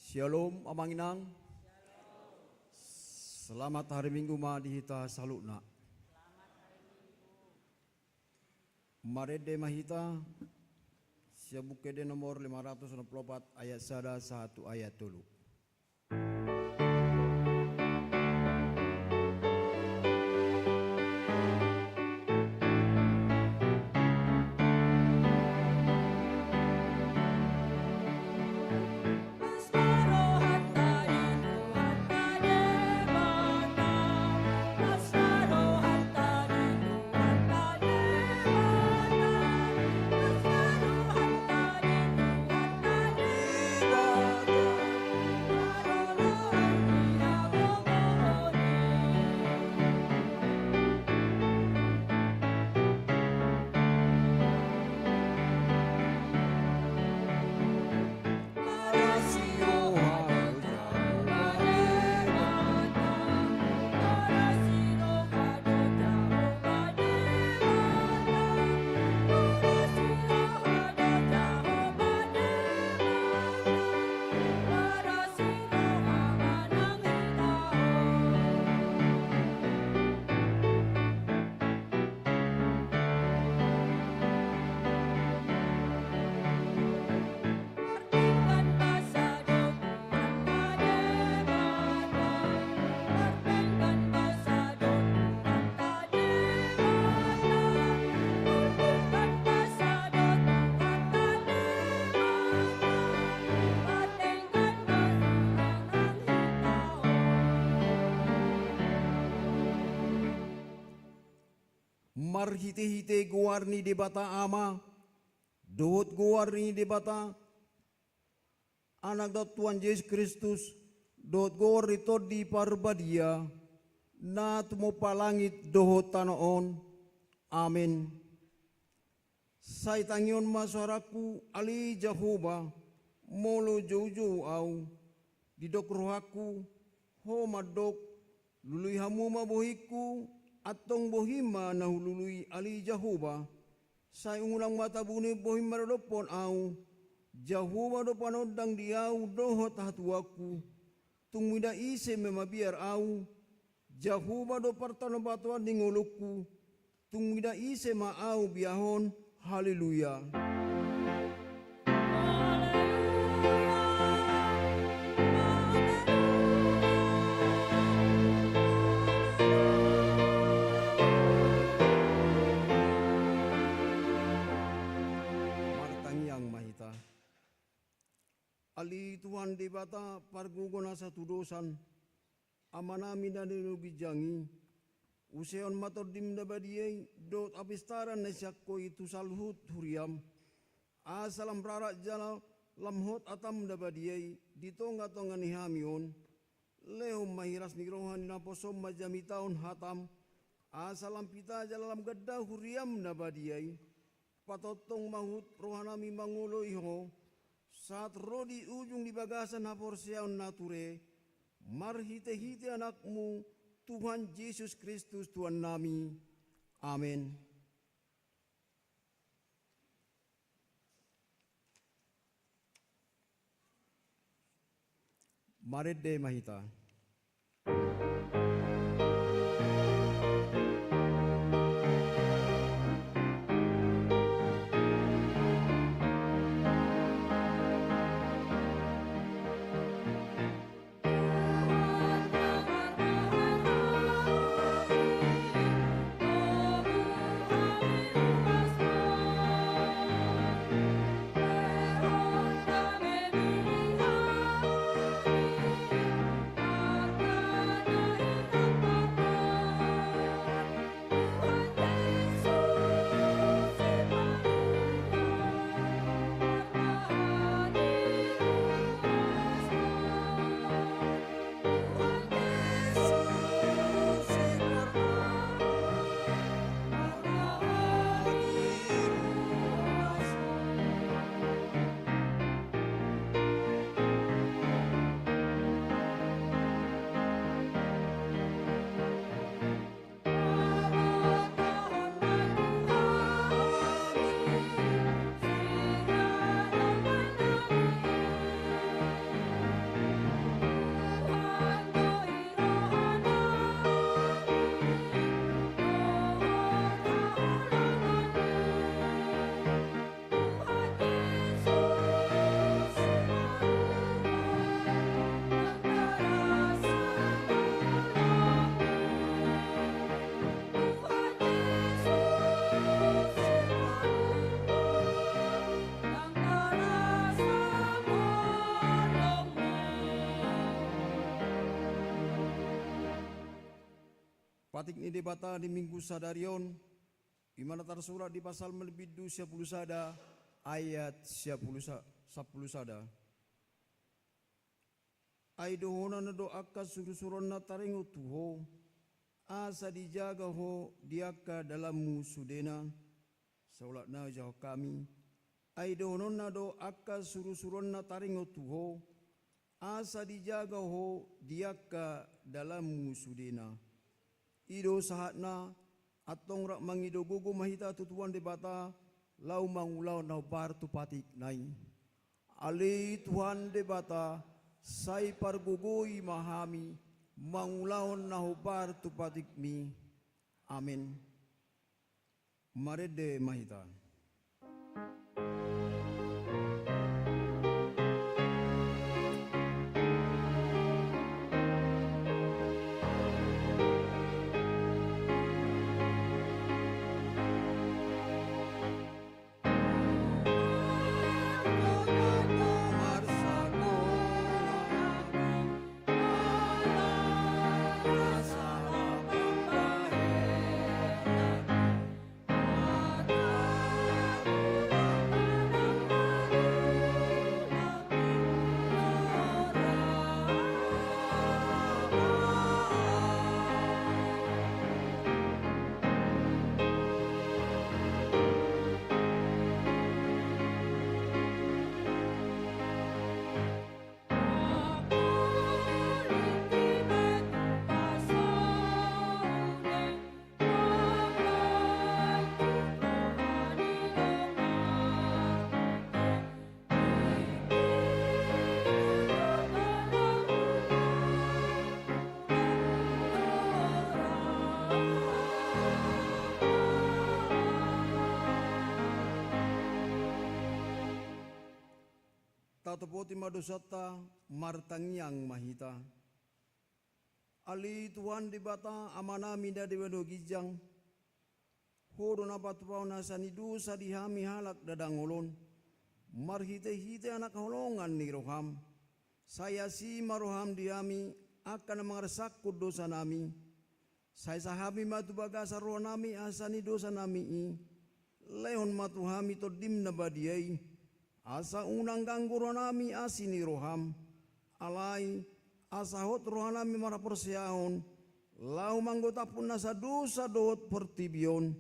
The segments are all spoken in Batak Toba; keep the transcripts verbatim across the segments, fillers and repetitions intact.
Syalom, Amang Inang. Selamat hari Minggu ma di hita saluhutna. Marende ma hita sian Buku Ende nomor lima ratus onom pulu opat, ayat sada sahat tu ayat tolu. Marhitehite goar ni Debata Ama, dohot goar ni Debata Anak dohot Tuhan Jesus Kristus, dohot goar ni Tondi Parbadia, na tumompa langit dohot tano on. Amen. Sai tangihon ma soarangku, ale Jahowa, molo joujou au. Didok rohangku, ho mandok, lului hamu ma bohingku, antong bohim ma na hulului, ale Jahowa. Sai unang ma tabuni bohim maradophon au. Jahowa do panondang di au dohot hatuaonku. Tung mida ise ma mabiar au. Jahowa do partanobatoan ni ngolungku. Tung mida ise ma au biahon. Haleluya. Martangiang ma hita. Ale Tuhan Debata pargogo na satudosan, Amanami na di ginjang i, usehon ma Tondim na badia i dohot hapistaran na sian Ho i tu saluhut huriam, asa lam rarat jala lam hot hatam na badia i di tongatonga ni hami on. Lehon ma hiras ni roha ni naposom manjamitahon hatam, asa lam pita jala lam ganda huriam na badia i. Patongtong ma huhut rohanami mangoloi Ho, sahat ro di ujung ni bagasan haporseaon na ture, marhitehite Anakmu, Tuhan Jesus Kristus Tuhannami. Amen. Marende ma hita. Patik ni Debata di Minggu sadari on, i ma na tarsurat di Psalmen bindu sia pulu sada, ayat sia pulu sa-, sampulu sada. Ai dohononna do angka surusuruonna taringot tu ho, asa dijaga ho di angka dalanmu sudena. Saulak na jahon hami. Ai dohononna do angka surusuruonna taringot tu ho, asa dijaga ho di angka dalanmu sudena. I do sahatna, antong rap mangido gogo ma hita tu Tuhan Debata, laho mangulahon na hombar tu patikna i. Ale Tuhan Debata, sai pargogoi ma hami, mangulahon na hombar tu patikmi. Amen. Marende ma hita. Tatopoti ma dosanta, martangiang ma hita. Ale Tuhan Debata, Amanami na di banua ginjang, Ho do na patupahon hasa ni dosa di hami halak na dangol on, marhitehite anak holongan ni roham. Sai asi ma roham di hami, angka na mangarsangkon dosanami. Sai sahat hami ma tu bagasan rohanami hasa ni dosanami i. Lehon ma tu hami Tondim na badia i, asa unang ganggu rohanami asi ni roham. Alai, asa hot rohanami marhaporseaon, laho manggotaphon nasa dosa dohot portibi on.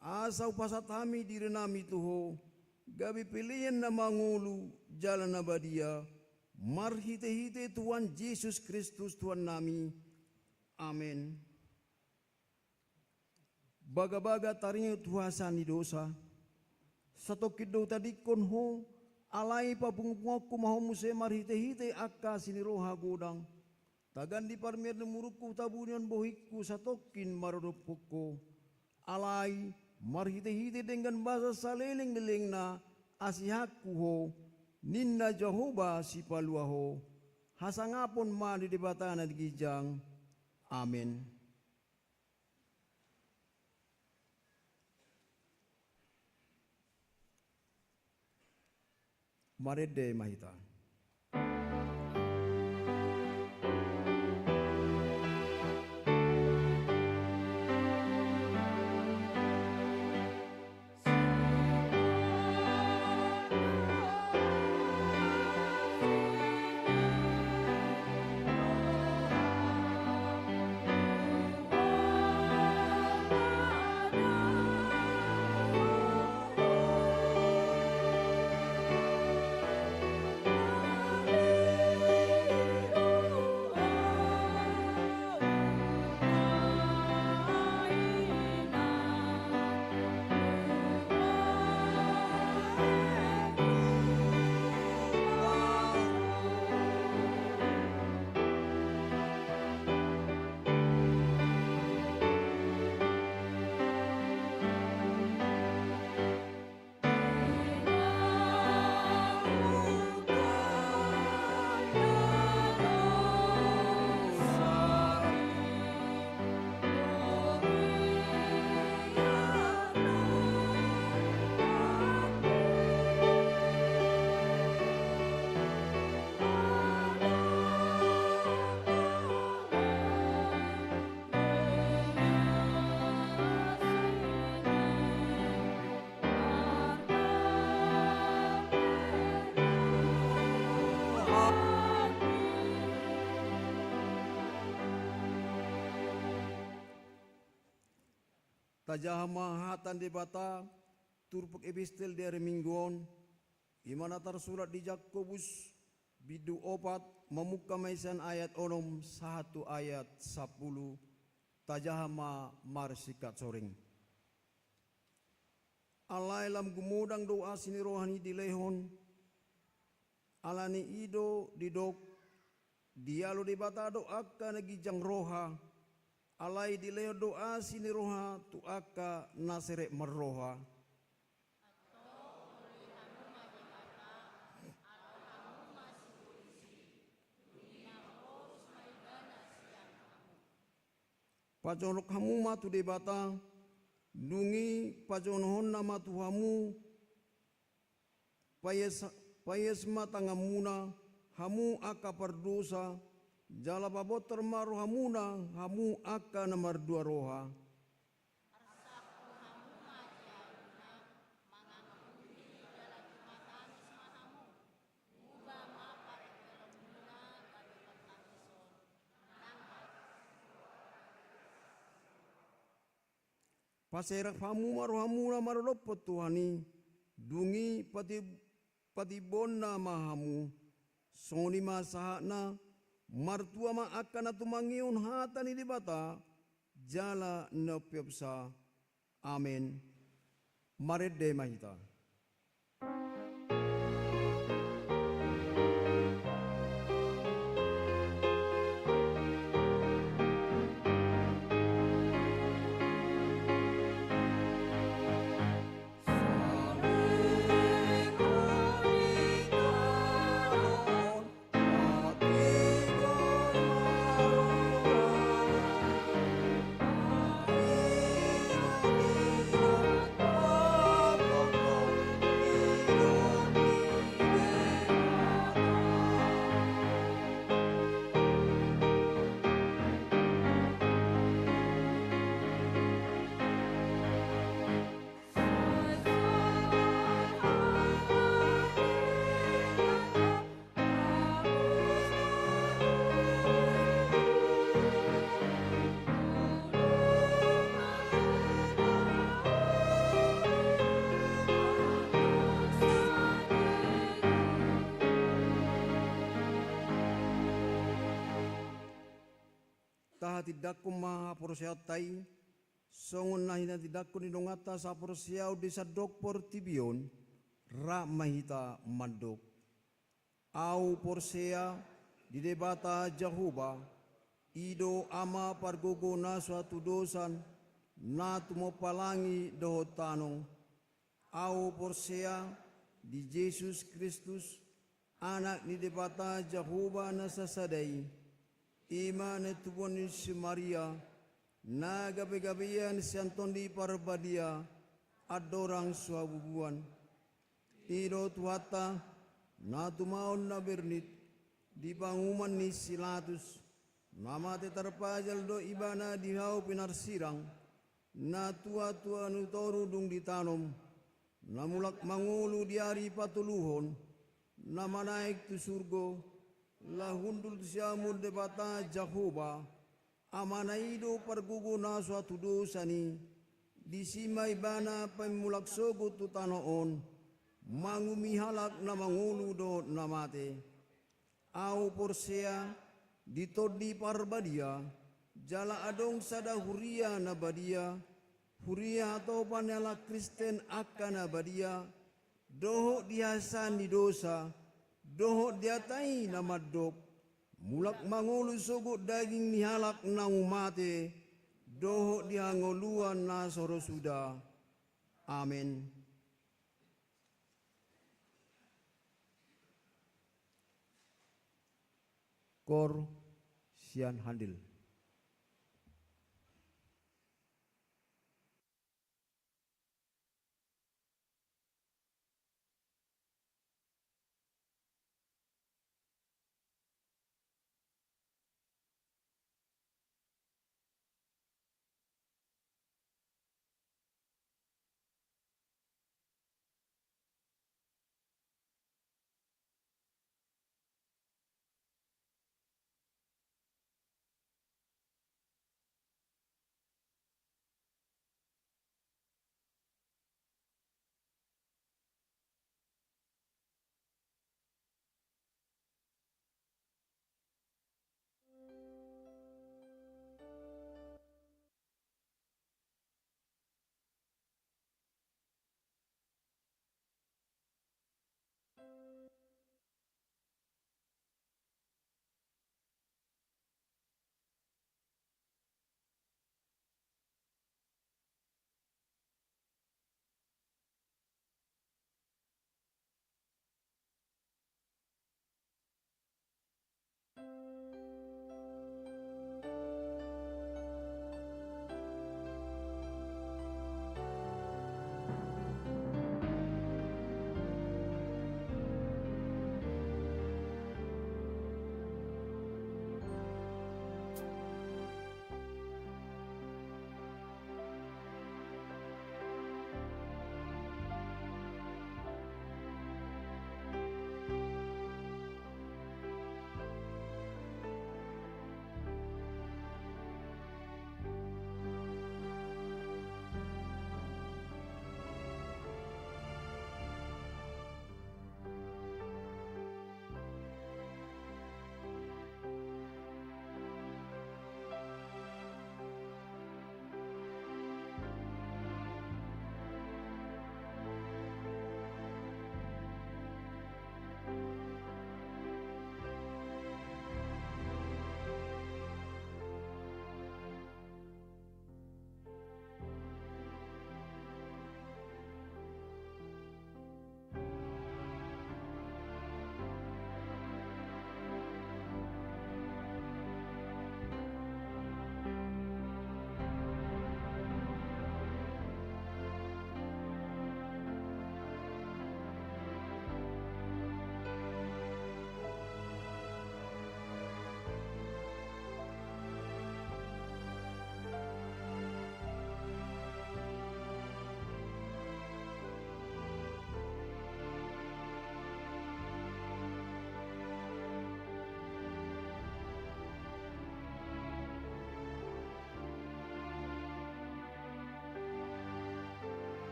Asa hupasahat hami dirinami tu Ho, gabe pelean na mangolu jala na badia, marhitehite Tuhan Jesus Kristus Tuhannami. Amen. Bagabaga taringot tu hasa ni dosa. Satongkin do hutadingkon ho, alai papungupunguonku ma ho muse marhitehite angka asi ni roha godang. Tagan di parmiar ni umurku hutabuni on bohingku satongkin maradophon ho. Alai, marhitehite denggan basa saleleng ni lelengna, asihanku ho, ninna Jahowa Sipalua ho. Hasangapon ma di Debata na di ginjang. Amen. Marende ma hita. Tajaha ma hata ni Debata, turpuk epistel di ari Minggu on, i ma na tarsurat di Jakobus, bindu opat, mamungka ma i sian ayat onom sahat tu ayat sampulu, tajaha ma marsingkat soreng. Alai lam gumodang do asi ni roha ni dilehon, alani i do didok, dialo Debata do angka na ginjang roha, alai dilehon do asi ni roha tu angka na serep marroha. Pajonok hamu ma tu Debata, dung i pajonohonna ma tu hamu, paias, paias ma tanganmuna, hamu angka pardosa, jala pabontor ma rohamuna, hamu angka na mardua roha. Paserep hamu ma rohamuna maradophon Tuhan i, dung i pati-, patimbonna ma hamu. Songon i ma sahatna, martua ma angka na tumangihon hata ni Debata, jala na umpeopsa. Amen. Marende ma hita. Tahatindangkon ma haporseaonta i, songon na hinatindangkon ni donganta saporseaon di sandok portibi on, rap ma hita mandok. Ahu porsea di Debata Jahowa, i do Ama pargogo na so hatudosan, na tumompa langit dohot tano. Ahu porsea di Jesus Kristus, Anak ni Debata Jahowa na sasada i, i ma na tubuan ni si Maria, na gabegabean sian Tondi Parbadia, andorang so habubuan. I do Tuhanta, na tumaon na bernit, di panguhuman ni si Latus, na mate tarpajal do Ibana di hau pinarsirang, na tua-tua ni toru dung ditanom, na mulak mangolu di ari patoluhon, na manaek tu surgo, laho hundul tu siamun Debata Jahowa, Amana i do pargogo na so hatudosan i, disi ma Ibana paimulak sogot tu tano on, manguhumi halak na mangolu dohot na mate. Ahu porsea di Tondi Parbadia, jala adong sada huria na badia, huria hatopan ni halak Kristen angka na badia, dohot di hasesaan ni dosa, dohot di hata i na mandok, mulak mangolu sogot daging ni halak naung mate, dohot di hangoluan na so ro suda. Amen. Koor sian handil.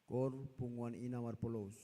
Kor punguan ina marpolous.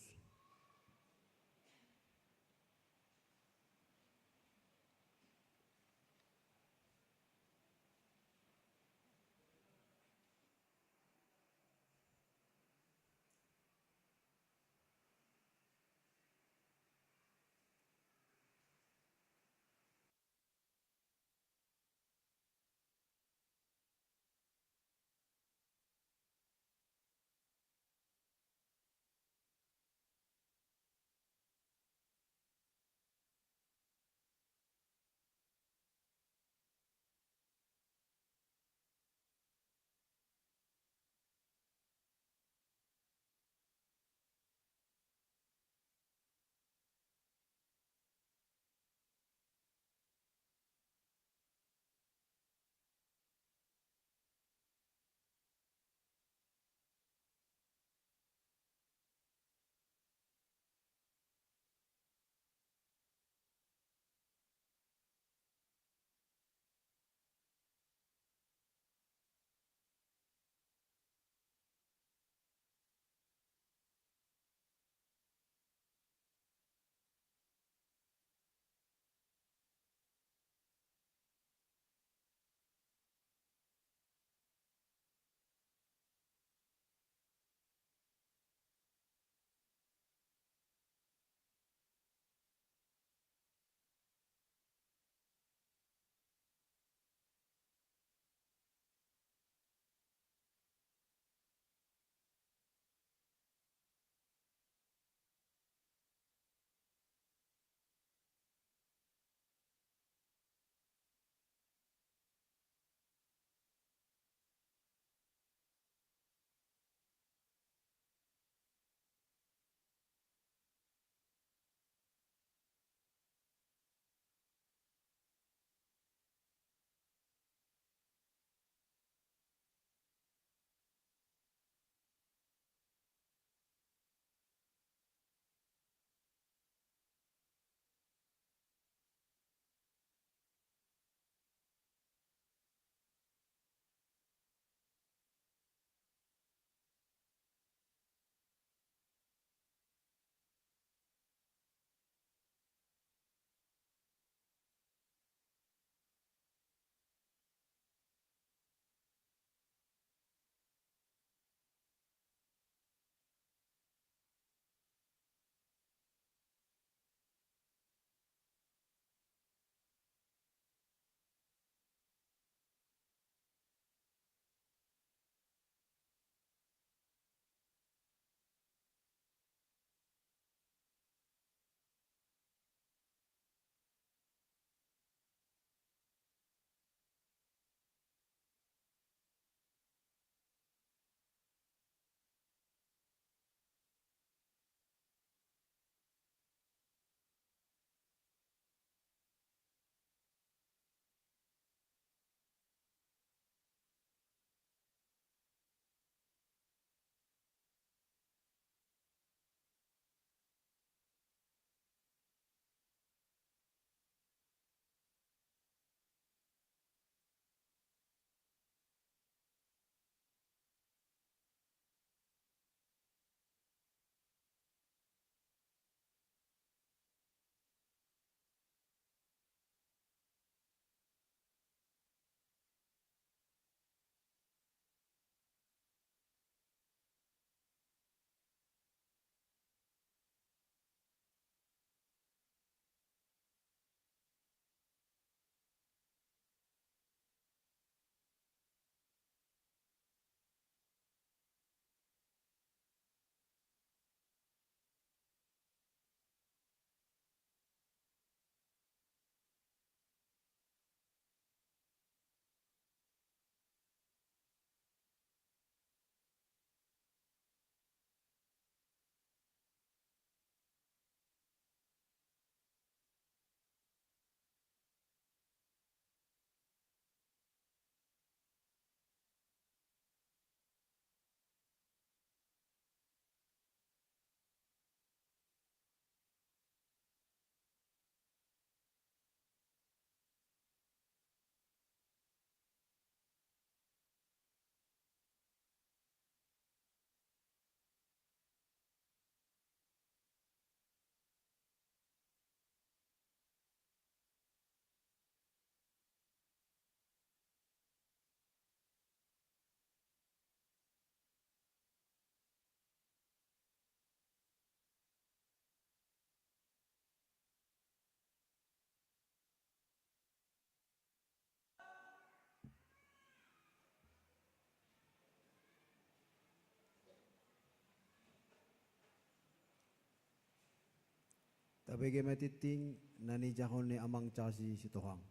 Tabege ma tingting na nijahon ni Amang Casi Sitohang.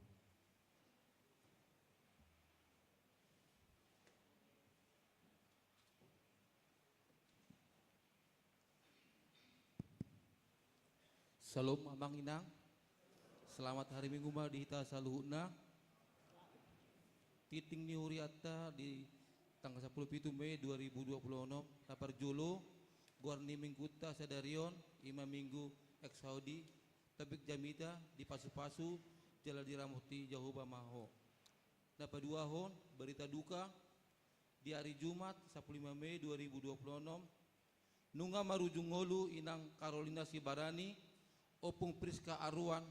Salom Amang Inang. Selamat hari Minggu ma di hita saluhutna. Tingting ni hurianta di tanggal sampulu pitu Mei dua ribu dua pulu onom, na parjolo, goar ni minggunta sadari on, ima minggu Exaudi, topik jamita, dipasupasu, jala diramoti Jahowa ma ho. Na paduahon, barita duka, di ari Jumat, sampulu lima Mei dua ribu dua pulu onom, nunga marujung ngolu Inang Karolina Sibarani, Ompung Priska Aruan,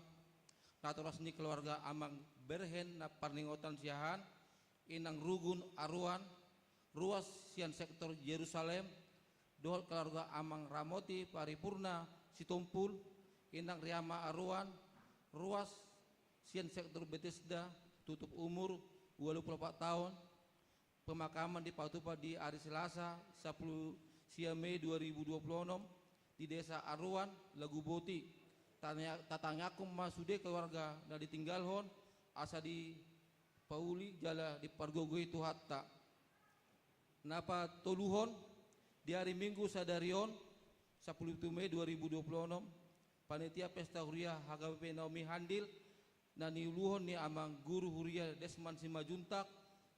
natoras ni keluarga Amang Berhen na parningotan siahaan, Inang Rugun Aruan, ruas sian sektor Jerusalem, dohot keluarga Amang Ramoti Paripurna Sitompul, Inang Riama Aruan, ruas sian sektor Betesda, tutup umur, ualu pulu opat taon, pemakaman dipatupa di ari Selasa, sampulu sia Mei dua ribu dua pulu onom, di Desa Aruan, Laguboti. Tanya-, tatangiangkon ma sude keluarga na ditinggalhon, asa dipauli jala dipargogoi Tuhanta. Na patoluhon, di ari Minggu sadari on, sampulu pitu Mei dua ribu dua pulu onom, panitia pesta huria H K B P Naomi Handil, na niuluhon ni Amang Guru Huria Desman Simanjuntak,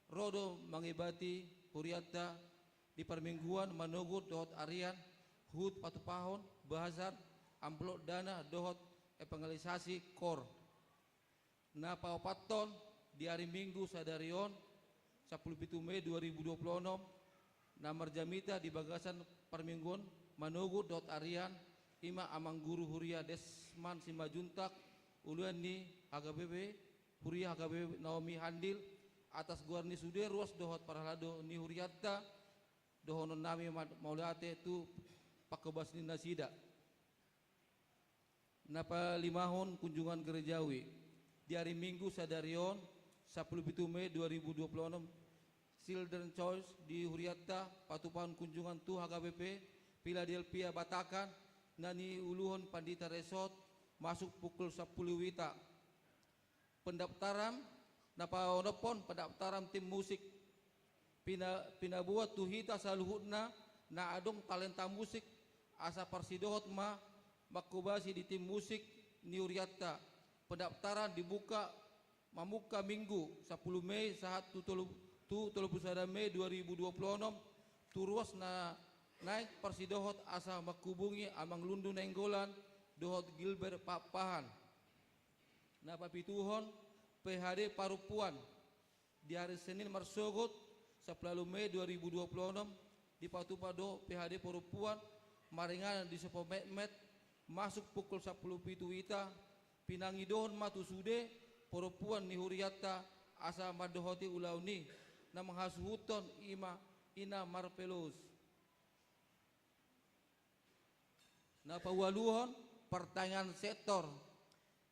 ro do mangebati hurianta di parmingguan manogot dohot arian, huhut patupahon, bazar, amplop dana, dohot evangelisasi koor. Na paopathon, di ari Minggu sadari on, sampulu pitu Mei dua ribu dua pulu onom, na marjamita di bagasan parmingguan manogot dohot arian, ima Amang Guru Huria Desman Simanjuntak, uluan ni H K B P, Huria H K B P Naomi Handil, atas goar ni sude ruas dohot parhalado ni hurianta, dohonon nami ma-, mauliate tu pangkobas ni nasida. Na palimahon, kunjungan gerejawi. Di ari Minggu sadari on, sampulu pitu Mei dua ribu dua pulu onom, Children Choice di hurianta patupahon kunjungan tu H K B P Philadelphia Batakan, na niuluhon Pandita Resot, masuk pukul sampulu wita. Pendaftaran, na paonomhon, pendaftaran tim musik. Pina-, pinaboa tu hita saluhutna na adong talenta musik, asa parsidohot ma mangkobasi di tim musik ni hurianta. Pendaftaran dibuka mamungka Minggu, sampulu Mei sahat tu tolu, tu tolu pulu sada Mei dua ribu dua pulu onom, tu ruas na naeng parsidohot, asa manghubungi Amang Lundu Nainggolan dohot Gilbert Pakpahan. Na papituhon, P H D parompuan. Di ari Senin marsogot, sampulu ualu Mei dua ribu dua pulu onom, dipatupa do P H D parompuan, maringanan di Sopo Metmet, masuk pukul sampulu pitu wita, pinangidohon ma tu sude parompuan ni hurianta, asa mandohoti ulaon i, na manghasuhuthon ima Ina Marpelous. Na paualuhon, partangiangan sektor.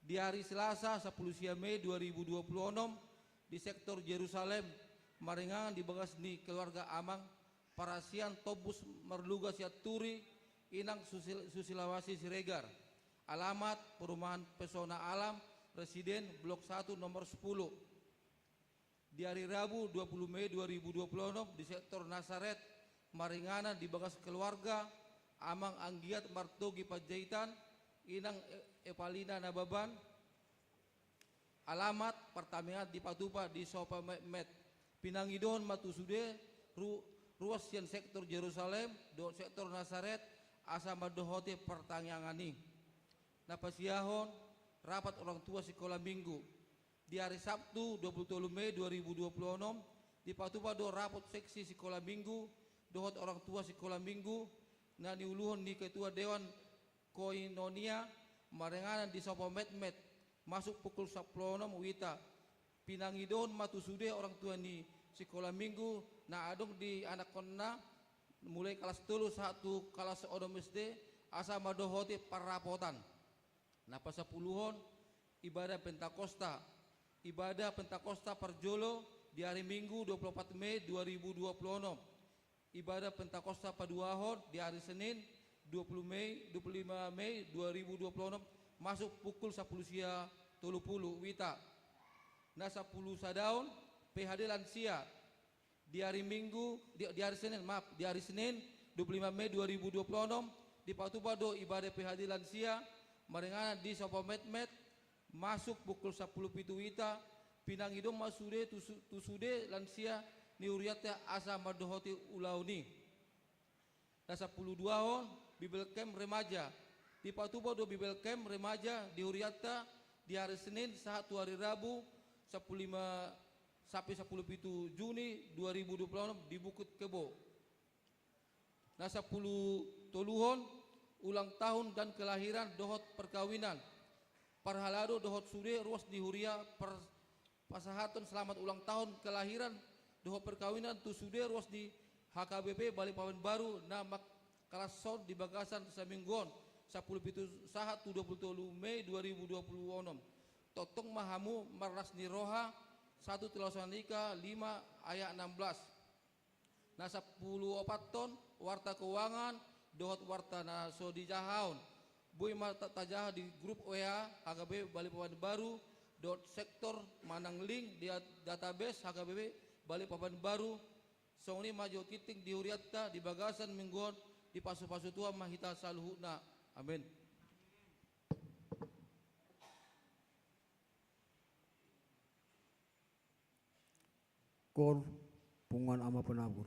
Di ari Selasa, sampulu sia Mei dua ribu dua pulu onom, di sektor Jerusalem, maringanan di bagas ni keluarga Amang Parasian Tobus Marluga Sianturi, Inang Susil-, Susilawasi Siregar. Alamat, Perumahan Pesona Alam, Residen, Blok satu, nomor sepuluh. Di ari Rabu, dua pulu Mei dua ribu dua pulu onom, di sektor Nasaret, maringanan di bagas keluarga Amang Anggiat Martogi Panjaitan, Inang E-, Evalina Nababan. Alamat, partangiangan dipatupa di Sopo Metmet. Pinangidohon ma tu sude ru-, ruas sian sektor Jerusalem dohot sektor Nasaret, asa mandohoti partangiangan i. Na pasiahon, rapat orang tua sikola Minggu. Di ari Sabtu, dua pulu tolu Mei dua ribu dua pulu onom, dipatupa do rapat seksi sikola Minggu dohot orang tua sikola Minggu, na niuluhon ni Ketua Dewan Koinonia, maringanan di Sopo Metmet, masuk pukul sampulu onom wita. Pinangidohon ma tu sude orang tua ni sikola Minggu na adong di anakkonna, mulai kalas tolu sahat tu kalas onom S D, asa mandohoti parrapotan. Na pasapuluhon, ibadah Pentakosta. Ibadah Pentakosta parjolo di ari Minggu, dua pulu opat Mei dua ribu dua pulu onom. Ibadah Pentakosta paduahon di ari Senin, dua pulu Mei, dua pulu lima Mei dua ribu dua pulu onom, masuk pukul sampulu sia tolu pulu WITA. Na sampulu sadaon, P H D lansia, di hari Minggu, di, di hari Senin, maaf, di hari Senin, dua puluh lima Mei dua ribu dua puluh enam, dipatupa do ibadah P H D lansia, maringanan di Sopo Metmet, masuk pukul sampulu pitu WITA, pinangido ma sude tu su-, tu sude lansia ni hurianta asa mandohoti ulaon i. Na sampulu duaon, Bible Camp Remaja. Dipatupa do Bible Camp Remaja di hurianta di hari Senin sahat tu hari Rabu, sampulu lima sampe sampulu pitu Juni dua ribu dua puluh enam di Bukit Kebo. Na sampulu toluhon, ulang tahun dan kelahiran dohot perkawinan. Parhalado dohot sude ruas ni huria par-, pasahathon selamat ulang tahun kelahiran dohot perkawinan tu sude ruas ni H K B P Balikpapan Baru na mangkalashon di bagasan saminggu on, sampulu pitu sahat tu dua puluh tolu Mei dua ribu dua puluh enam. Tongtong ma hamu marlas ni roha, satu Tesalonika lima ayat enam belas. Na sampulu opathon, warta keuangan dohot warta na so dijahaon. Boi ma ta-, tajaha di grup W A H K B P Balikpapan Baru dohot sektor manang link di database H K B P Balikpapan Baru. Songon i ma jo tingting di hurianta di bagasan minggu on, dipasupasu Tuhan ma hita saluhutna. Amen. Koor, punguan Ama Penabur.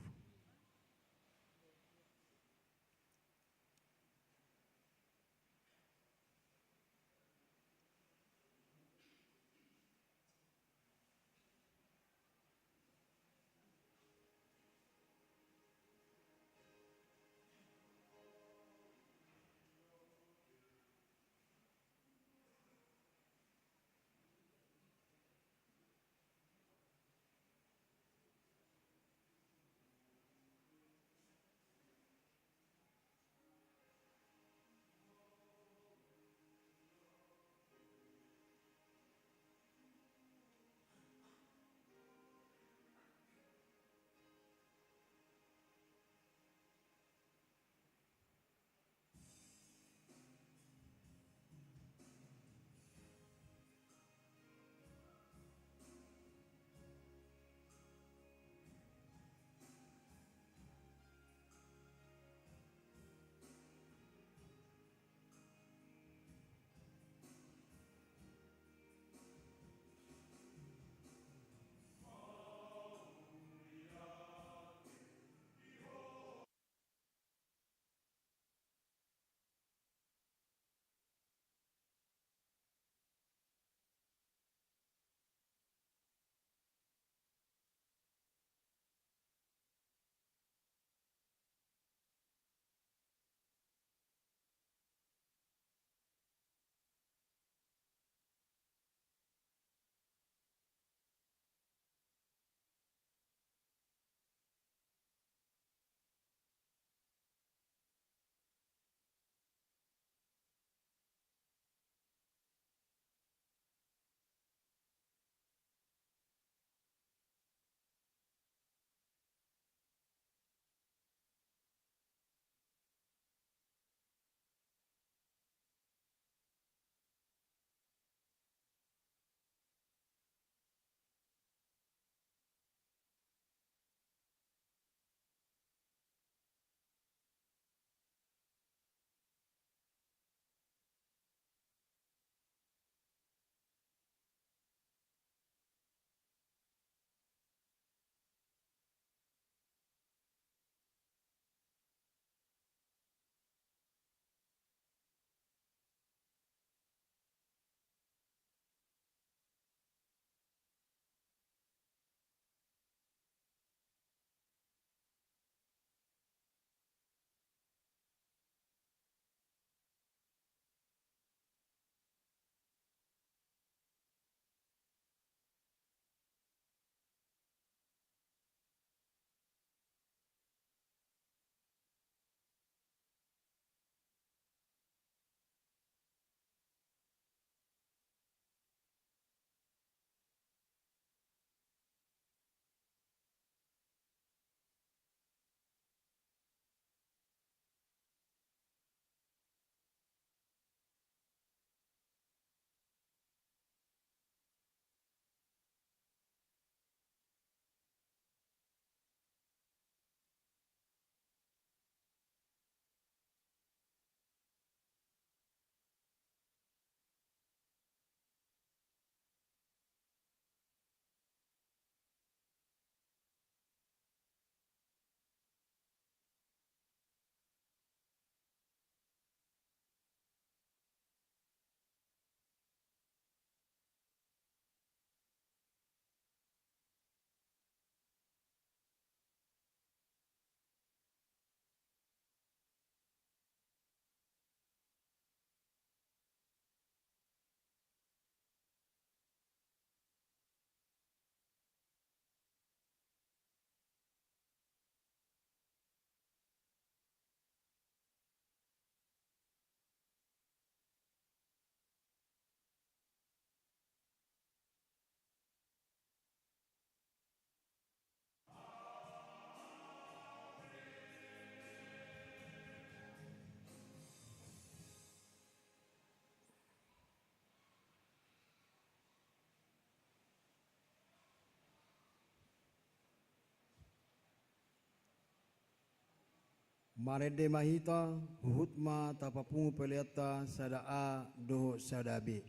Marende ma hita, huhut ma tapapungu peleanta sada A dohot sada B.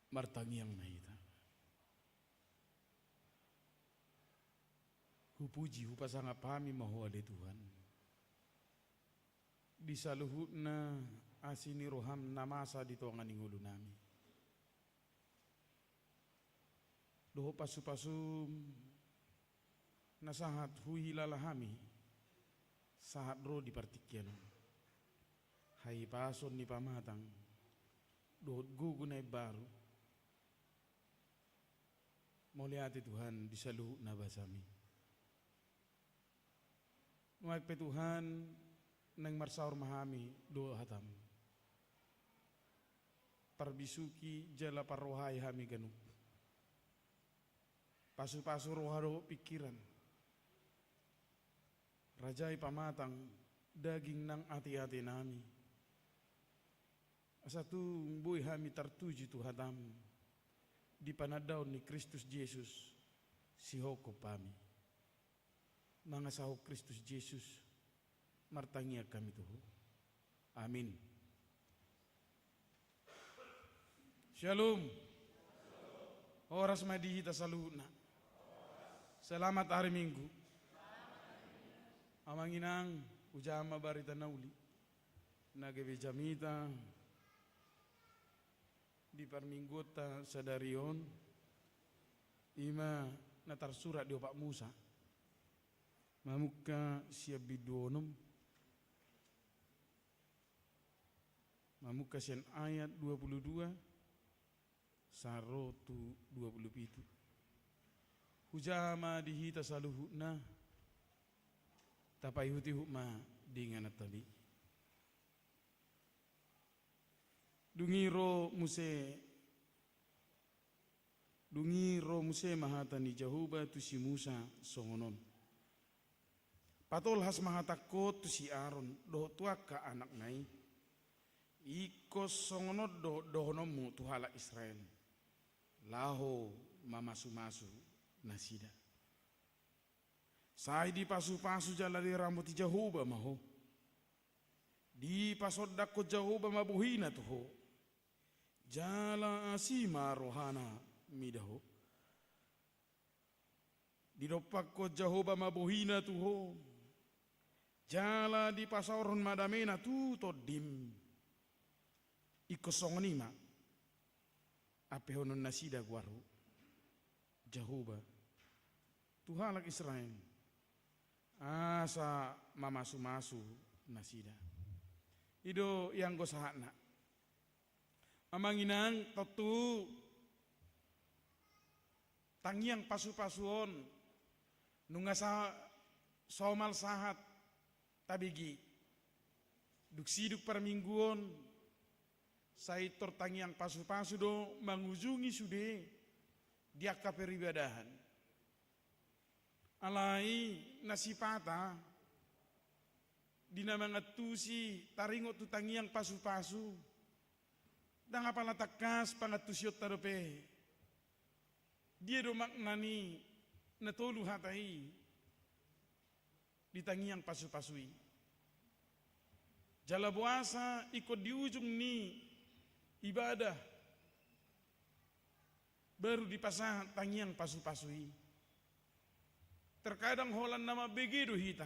Martangiang ma hita. Hupuji, hupasangap hami ma Ho ale Tuhan, di saluhutna asi ni roham na masa di tonga ni ngolunami. Dohot pasupasu na sahat huhilala hami, sahat ro di partingkian on. Hahipason ni pamatang, dohot gogo na imbaru. Mauliate Tuhan di saluhutna basami. Nuaeng pe Tuhan, naeng marsaor ma hami dohot hatam. Parbisuhi jala parrohai hami ganup. Pasupasu roha dohot pingkiran. Rajai pamatang daging nang ateate nami. Asa tung boi hami tartuju tu hatam di panandaon ni Kristus Jesus, sihophop hami. Mangasahon Kristus Jesus, martangiang hami tu Ho. Amin. Shalom. Horas ma di hita saluhutna. Selamat hari Minggu. Amang inang, hujaha ma barita na uli na gabe jamita di parmingguonta sadari on, i ma na tarsurat di Opat Musa, mamungka sian bindu onom, mamungka sian ayat dua puluh dua sahat ro tu dua puluh pitu. Hujaha ma di hita saluhutna, tapaihutihut ma di ingananta be. Dung i ro muse, dung i ro muse ma hata ni Jahowa tu si Musa songon on: Patolhas ma hatangkon tu si Aron dohot tu angka anakna i, ingkon songon on do dohononmu tu halak Israel, laho mamasumasu nasida. Sai dipasupasu jala diramoti Jahowa ma ho. Dipasondangkon Jahowa ma bohina tu ho, jala asi ma rohana mida ho. Didompakkon Jahowa ma bohina tu ho, jala dipasaorhon ma damena tu tondim. Ingkon songon i ma ampehonon nasida goar ho, Jahowa, tu halak Israel, asa mamasumasu nasida. I do ianggo sahatna. Amang inang, tontu tangiang pasupasu on nunga sa-, somal sahat tabege. Dung sidung parmingguon, sai tor tangiang pasupasu do mangujungi sude di angka peribadahan. Alai na sipata di na mangantusi taringot tu tangiang pasupasu, ndang apala tangkas pangantusionta dope. Dia do makna ni na tolu hata i di tangiang pasupasu i? Jala boasa ingkon di ujung ni ibadah baru dipasahat tangiang pasupasu i? Terkadang holan na mambege do hita.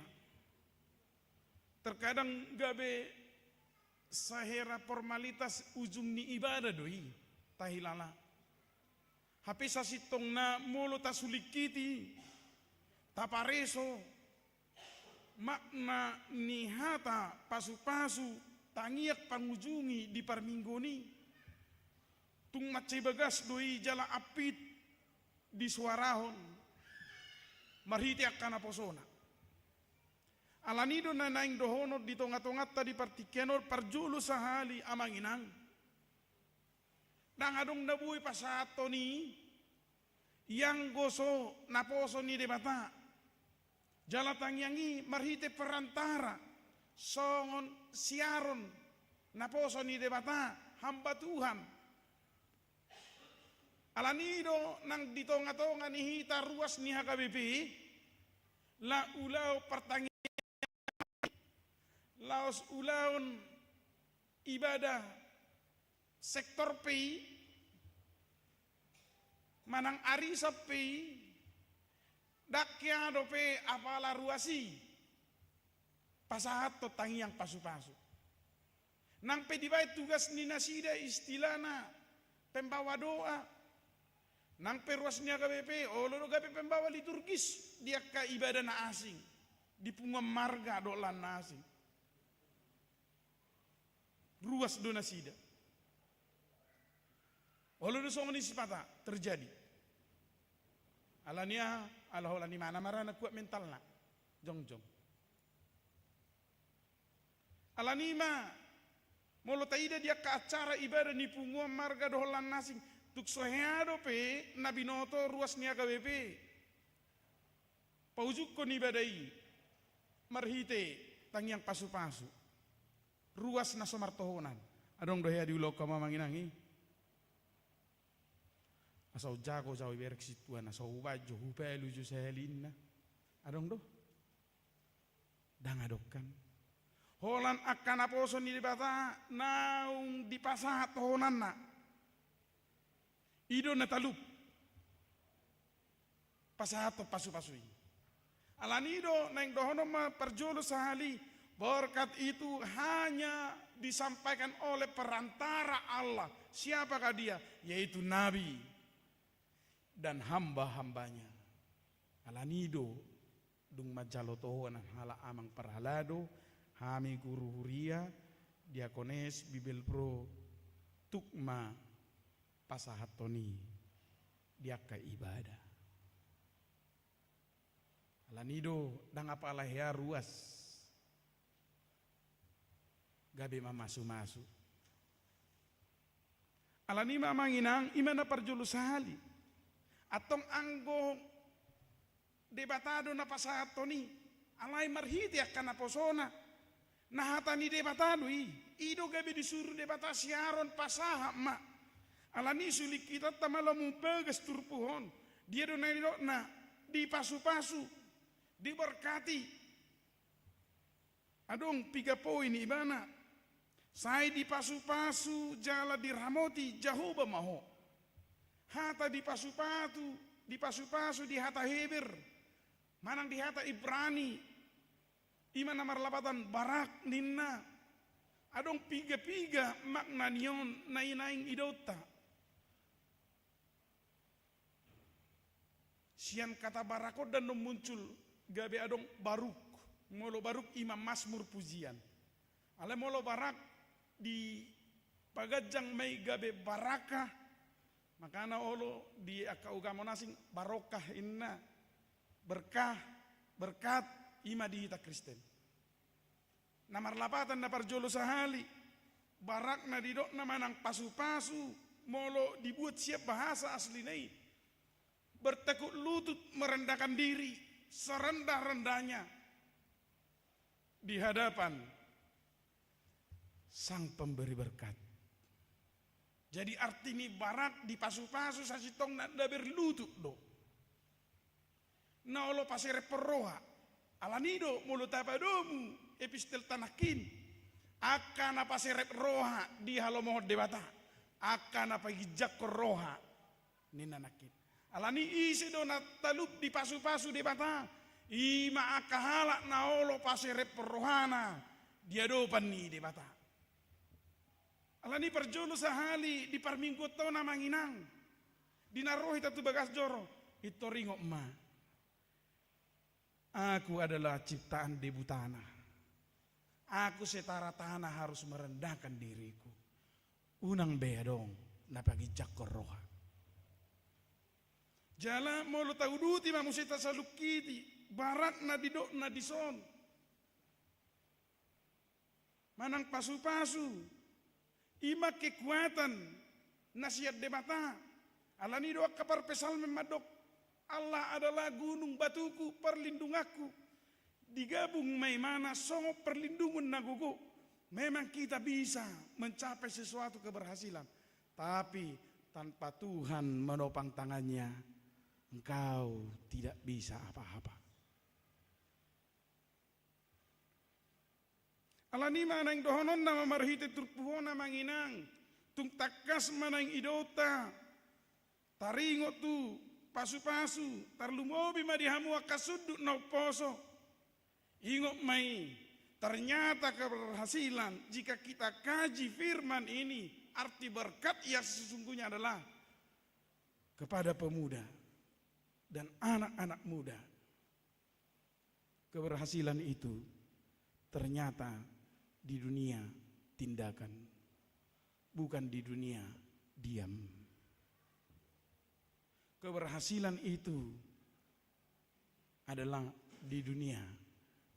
Terkadang gabe sahera formalitas ujung ni ibadah do i tahilala. Hape sasintongna molo tasulingkiti, tapareso makna ni hata pasupasu tangiang pangujungi di parmingguon i, tung mansai bagas do i jala ampit disoarahon marhite angka naposona. Alani do na naeng dohonon di tongatonganta di partingkian on, parjolo sahali amang inang, ndang adong na boi pasahathon i ianggo so naposo ni Debata. Jala tangiang i marhite perantara songon si Aron naposo ni Debata, hamba Tuhan. Alani do nang di tongatonga ni hita ruas ni H K B P, laos ulaon partangiangan, laos ulaon ibadah sektor P I, manang arisan pe i, ndang hea dope apala ruas i pasahathon tangiang pasupasu. Nang pe dibaen tugas ni nasida istilahna pembawa doa. Nang pe ruas ni H K B P, olo do gabe pembawa liturgis di angka ibadah na asing, di punguan marga dohot lan na asing. Ruas do nasida. Olo do songon i sipata terjadi. Alani aha? Ala holan imana marana kuat mentalna. Jongjong. Alani i ma, molo taida di angka acara ibadah ni punguan marga dohot lan na asing, tung so hea dope na binoto ruas ni H K B P paujungkon ibadah i marhite tangiang pasupasu. Ruas na so martohonan. Adong do hea diulahon hamu amang inang i? Asa unjago jo au, iberek sintua na so hubaen jo, hupalu jo sahali inna. Adong do? Ndang adong kan? Holan angka naposo ni Debata naung dipasahat tohonanna. I do na talup pasahathon pasupasu i. Alani i do naeng dohonon ma parjolo sahali, berkat itu hanya disampaikan oleh perantara Allah. Siapakah dia? Yaitu nabi dan hamba-hambanya. Alani i do dung manjalo tohonan halak amang parhalado, hami guru huria, diakones, bibelvrouw, tuk ma pasahathon i di angka ibadah. Alani i do ndang apala hea ruas gabe mamasumasu. Alani i ma amang inang, i ma na parjolo sahali. Antong anggo Debata do na pasahathon i, alai marhite angka naposona. Na hata ni Debata do i, i do gabe disuru Debata si Aron pasahat ma. Alani i suling hita ma laho mambagas turpuk on. Dia do na nidokna? Dipasupasu, diberkati. Adong piga poin ibana. Sai dipasupasu jala diramoti Jahowa ma ho. Hata dipasupasu, dipasupasu di hata Heber manang di hata Ibrani, i ma na marlapatan barak ninna. Adong piga-piga makna ni on na naeng idaonta. Sian kata barak on do annon muncul gabe adong baruk. Molo baruk i ma masmur pujian. Alai molo barak dipaganjang ma i gabe baraka, makana olo di angka ugama na asing barokah inna, berkah, berkat, i ma di hita Kristen. Na marlapatan na parjolo sahali, barak na didokna manang pasupasu, molo dibuat sian bahasa aslina i, bertekuk lutut, merendahkan diri serendah-rendahnya di hadapan Sang Pemberi Berkat. Jadi arti ni barak dipasupasu sasintongna na berlutut do. Na olo paserephon roha. Alani do molo tapadomu epistelta nangkin, angka na paserep roha dihalomohon Debata, angka na paginjangkon roha ninna nangkin. Alani ise do na talup dipasupasu Debata? I ma angka halak na olo paserephon rohana di adopan ni Debata. Alani parjolo sahali di parmingguonta on amang inang, di na ro hita tu bagas joro, pintor ingot ma. Aku adalah ciptaan debu tanah. Aku setara tanah harus merendahkan diriku. Unang be adong na paginjangkon roha. Jala molo tauduti ma muse tasalungkiti barak na didokna dison. Manang pasupasu, i ma kekuatan na sian Debata. Alani do angka parpsalmen mandok, Allah adalah gunung batuku, perlindunganku. Digabung ma ibana songon perlindungan na gogo. Memang kita bisa mencapai sesuatu keberhasilan, tapi tanpa Tuhan menopang tangannya, engkau tidak bisa apa-apa. Alani i ma naeng dohononna ma marhite turpuk on amang inang, tung tangkas ma naeng idaonta. taringot tu pasu-pasu, tarlumobi ma di hamu angka sundut na umposo. Ingot ma i, ternyata keberhasilan jika kita kaji firman ini, arti berkat yang sesungguhnya adalah kepada pemuda dan anak-anak muda. Keberhasilan itu ternyata di dunia tindakan, bukan di dunia diam. Keberhasilan itu adalah di dunia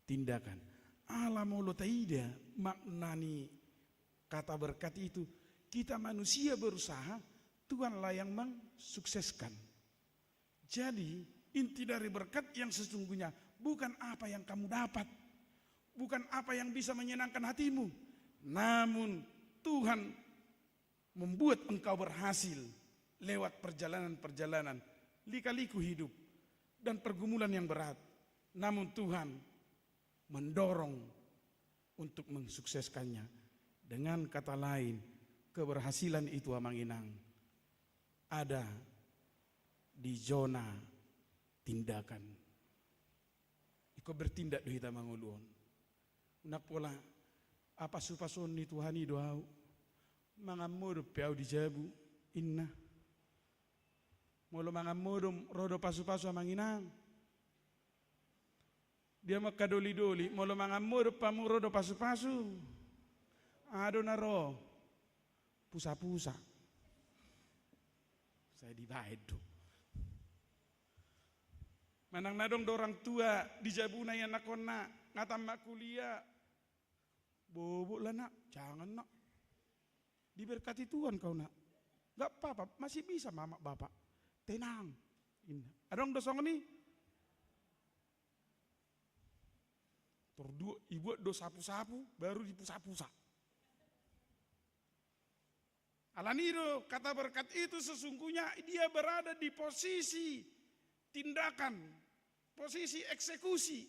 tindakan. Ala molo taida makna ni kata berkat itu, kita manusia berusaha, Tuhanlah yang mensukseskan. Jadi, inti dari berkat yang sesungguhnya bukan apa yang kamu dapat, bukan apa yang bisa menyenangkan hatimu, namun Tuhan membuat engkau berhasil lewat perjalanan-perjalanan, lika-liku hidup, dan pergumulan yang berat. Namun Tuhan mendorong untuk mensukseskannya. Dengan kata lain, keberhasilan itu, Amang Inang, ada di zona tindakan. Ingkon bertindak do hita mangolu on. Unang pola, "Ah, pasu-pasuon ni Tuhan i do ahu. Mangan modom pe ahu di jabu," ninna. Molo mangan modom ro do pasu-pasu, Amang Inang. Dia ma angka doli-doli, molo mangan modom hamu ro do pasu-pasu. Aha do na ro? Pusa-pusa. Sai dibaen do. Manang na adong do orang tua di jabuna ianakhonna, nga tamat kuliah. "Bobot lah, Nak, jangan, Nak. Diberkati Tuhan kau, Nak. Nggak apa-apa, masih bisa Mama, Bapak. Tenang," ninna. Adong do songon i? Tor dua, ibuat do sapu-sapu, baru dipusa-pusa. Alani do kata berkat itu sesungguhnya dia berada di posisi tindakan, posisi eksekusi.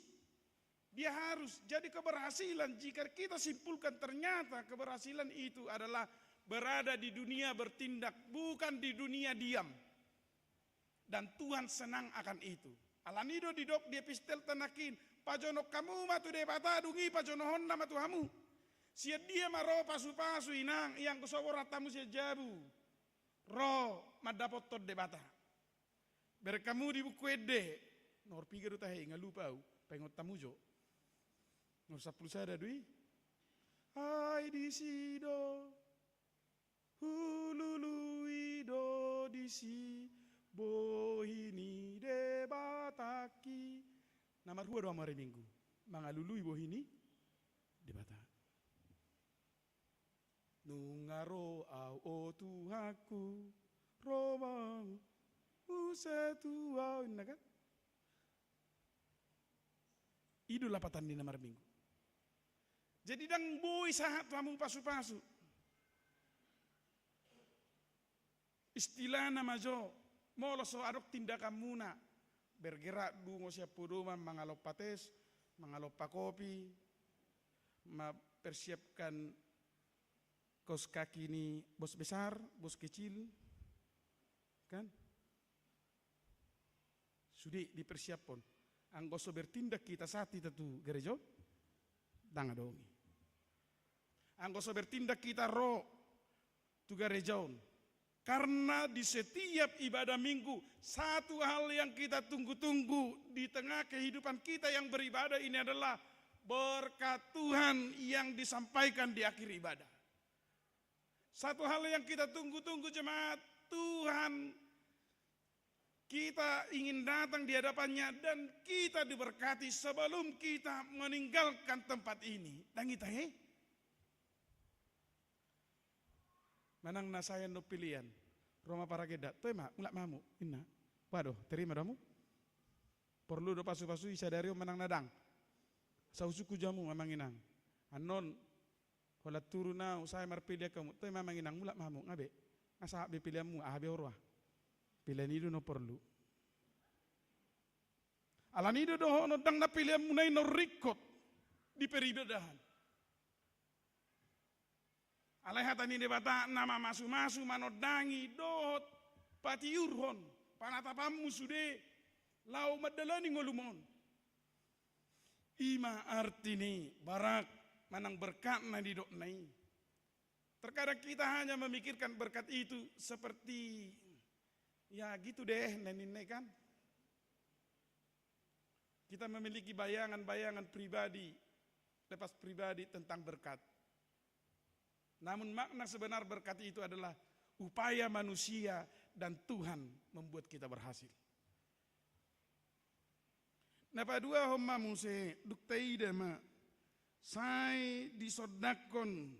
Dia harus jadi keberhasilan, jika kita simpulkan ternyata keberhasilan itu adalah berada di dunia bertindak, bukan di dunia diam. Dan Tuhan senang akan itu. Alani do didok di epistelta nangkin, "Pajonok hamu ma tu Debata, dung i pajonohonna ma tu hamu." Sian dia ma ro pasu-pasu, Inang, ianggo so borhat hamu sian jabu? Ro mandapothon Debata. Bereng hamu di Buku Ende. Nomor piga do tahe i, nga lupa ahu. Paingot hamu jo. Nomor sampulu sada do i. Ai disi do hulului do disi bohi ni Debatangki. Na marhua do ahu ari Minggu? Mangalului bohi ni Debata. Nunga ro ahu, o Tuhanku, ro ma ahu, muse tu ahu, ninna kan? I do lapatan ni na marminggu. Jadi ndang boi sahat tu hamu pasu-pasu. Istilahna ma jo, molo so adong tindakanmuna, bergerak dungo sian podoman, mangalompa tes, mangalompa kopi, mempersiapkan kaus kaki ni bos besar, bos kecil, kan? Sude dipersiaphon. Anggo so bertindak hita sahat hita tu gareja on, ndang adong i. Anggo so bertindak hita ro tu gareja on. Karena di setiap ibadah minggu, satu hal yang kita tunggu-tunggu di tengah kehidupan kita yang beribadah ini adalah berkat Tuhan yang disampaikan di akhir ibadah. Satu hal yang kita tunggu-tunggu, jemaat, Tuhan, kita ingin datang di hadapan-Nya dan kita diberkati sebelum kita meninggalkan tempat ini. Ndang i tahe? Manang na sae annon pelean, ro ma paragenda, toe ma, mulak ma hamu, ninna. Boha do, terima do hamu? Porlu do pasu-pasui sadari on manang na ndang? Sai husungkun jo hamu, Amang Inang. Annon, holan turun ahu, sae marpelean hamu, toe ma, Amang Inang, mulak ma hamu, nga be. Nga sahat be peleanmu, aha be huroha? Pelean i do na porlu. Alani do dohonon, ndang na peleanmuna i na ringkot di peribadahan. Alai hata ni Debata na mamasu-masu, manondangi dohot patiurhon panatapanmu sude laho mandalani ngolum on. I ma arti ni barak manang berkat na nidokna i. Terkadang kita hanya memikirkan berkat itu seperti, ya gitu deh, na ninna i kan. Kita memiliki bayangan-bayangan pribadi, lepas pribadi tentang berkat. Namun makna sebenar berkat itu adalah upaya manusia dan Tuhan membuat kita berhasil. Na paduahon ma muse, dung taida ma, sai disondanghon,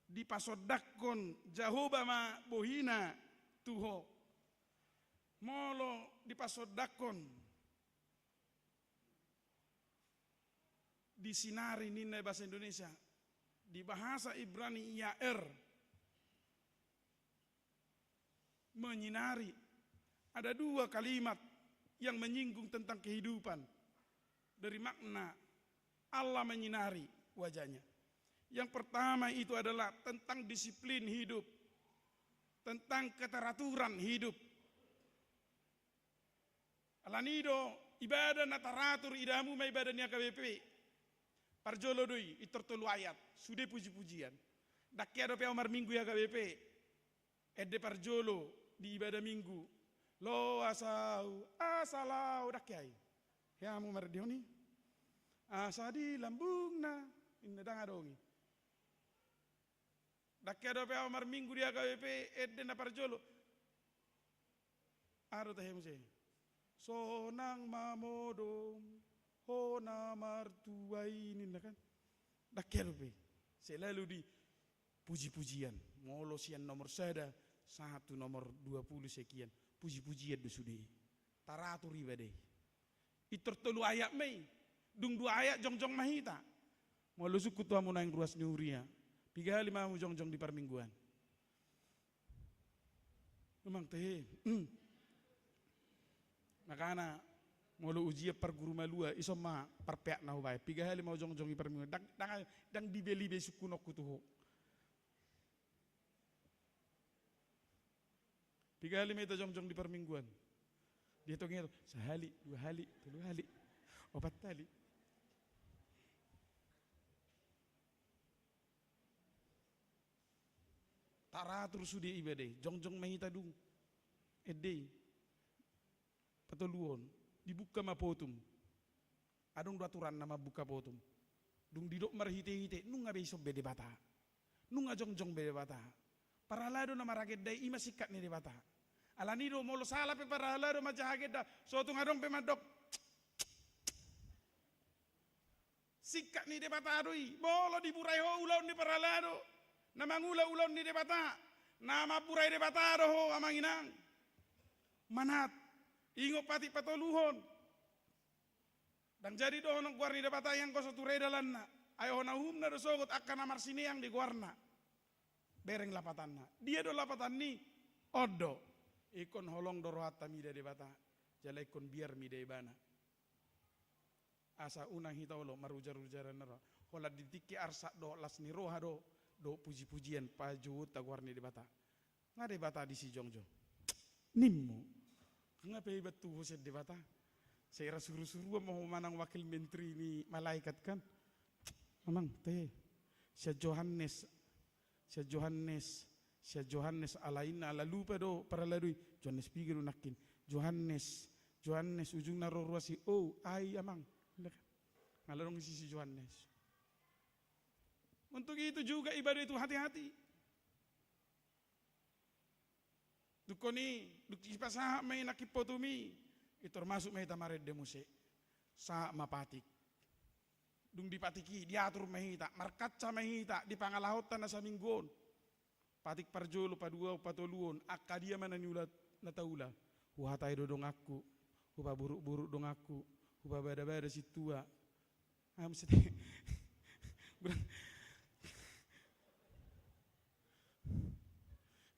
dipasondanghon Jahowa ma bohina tu ho. Molo dipasondanghon, disinari ninna bahasa Indonesia, di bahasa Ibrani yaer, menyinari. Ada dua kalimat yang menyinggung tentang kehidupan dari makna Allah menyinari wajahnya. Yang pertama itu adalah tentang disiplin hidup, tentang keteraturan hidup. Alani do ibadah na taratur, idamu ma ibadah ni H K B P. Parjolo do i, intor tolu ayat, sude puji-pujian. Ndang hea dope ahu marminggu di H K B P. Ende parjolo di ibadah Minggu. Loas ahu, asa lao, ndang hea i. Hea hamu marende on i. Asa di lambungna, ninna, ndang adong i. Ndang hea dope ahu marminggu di H K B P, ende na parjolo. Aha do tahe muse? Sonang ma modom, ho na martua i, ninna kan. Ndang hea dope. Selalu di puji-pujian. Molo sian nomor sada, sahat tu nomor dua puluh sekian. Puji-pujian do sude i. Taratur ibadah i. Intor tolu ayat ma i. Dung dua ayat jongjong ma hita. Molo sungkun tu hamu naeng ruas ni huria, piga hali ma hamu jongjong di parmingguan? Memang tehe. Hmm. Makana molo ujian parguru malua, ison ma parpeak na hubaen. Piga hali ma jongjong di parmingguan? Ndang, ndang, ndang dibeli be sungkunonku tu ho. Piga hali ma hita jongjong di parmingguan? Dietong-etong, sahali, dua hali, tolu hali, opat hali. Taratur sude ibadah i, jongjong ma hita dung. Ende i. Patoluhon, dibuka ma potum. Adong do aturanna mambuka potum. Dung didok marhite-hite, nunga be ison be Debata. Nunga jongjong be Debata. Parhalado na maragenda i, i ma singkat ni Debata. Alani do molo sala pe parhalado manjaha agenda, so tung adong pe mandok. Singkat ni Debata do i. Molo diburai ho ulaon ni parhalado, na mangula ulaon ni Debata, na mamburai Debata do ho, amang inang. Manat, ingot patik patoluhon. Ndang jadi dohonon goar ni Debata i anggo so ture dalanna. Ai hona uhumna do sogot angka na marsineang di goarna. Bereng lapatanna. Dia do lapatan ni? On do. Ingkon holong do rohanta mida Debata. Jala ingkon biar mida Ibana. Asa unang hita olo marujar-ujaran na roha. Holan di tingki arsak dohot las ni roha do, dohot puji-pujian pajouonta goar ni Debata. Nga Debata disi jongjong? Nimmu. Nga pe iba tu ho sian Debata? Sai ra suru-suruan ma ho manang wakil menteri ni malaikat kan? Amang, tehe. Sian Johannes, sian Johannes, sian Johannes, ala inna, ala lupa do parhalado i. Johannes piga do nangkin? Johannes, Johannes, ujungna ro ruas i, oh, ai amang. Ala dong isi si Johannes. Untuk itu juga ibadah itu hati-hati. Dungkon i, dung dipasahat ma i nangkin potum i, i termasuk ma hita marende muse. Sahat ma patik. Dung di patik i, diatur ma hita, markaca ma hita di pangalahonta na saminggu on. Patik parjolo, paduahon, patoluhon, angka dia ma na niula, na taula. Huhatai do donganku, hupaburuk-buruk donganku, hupabada-bada sintua. Ah, maksudnya, bilang,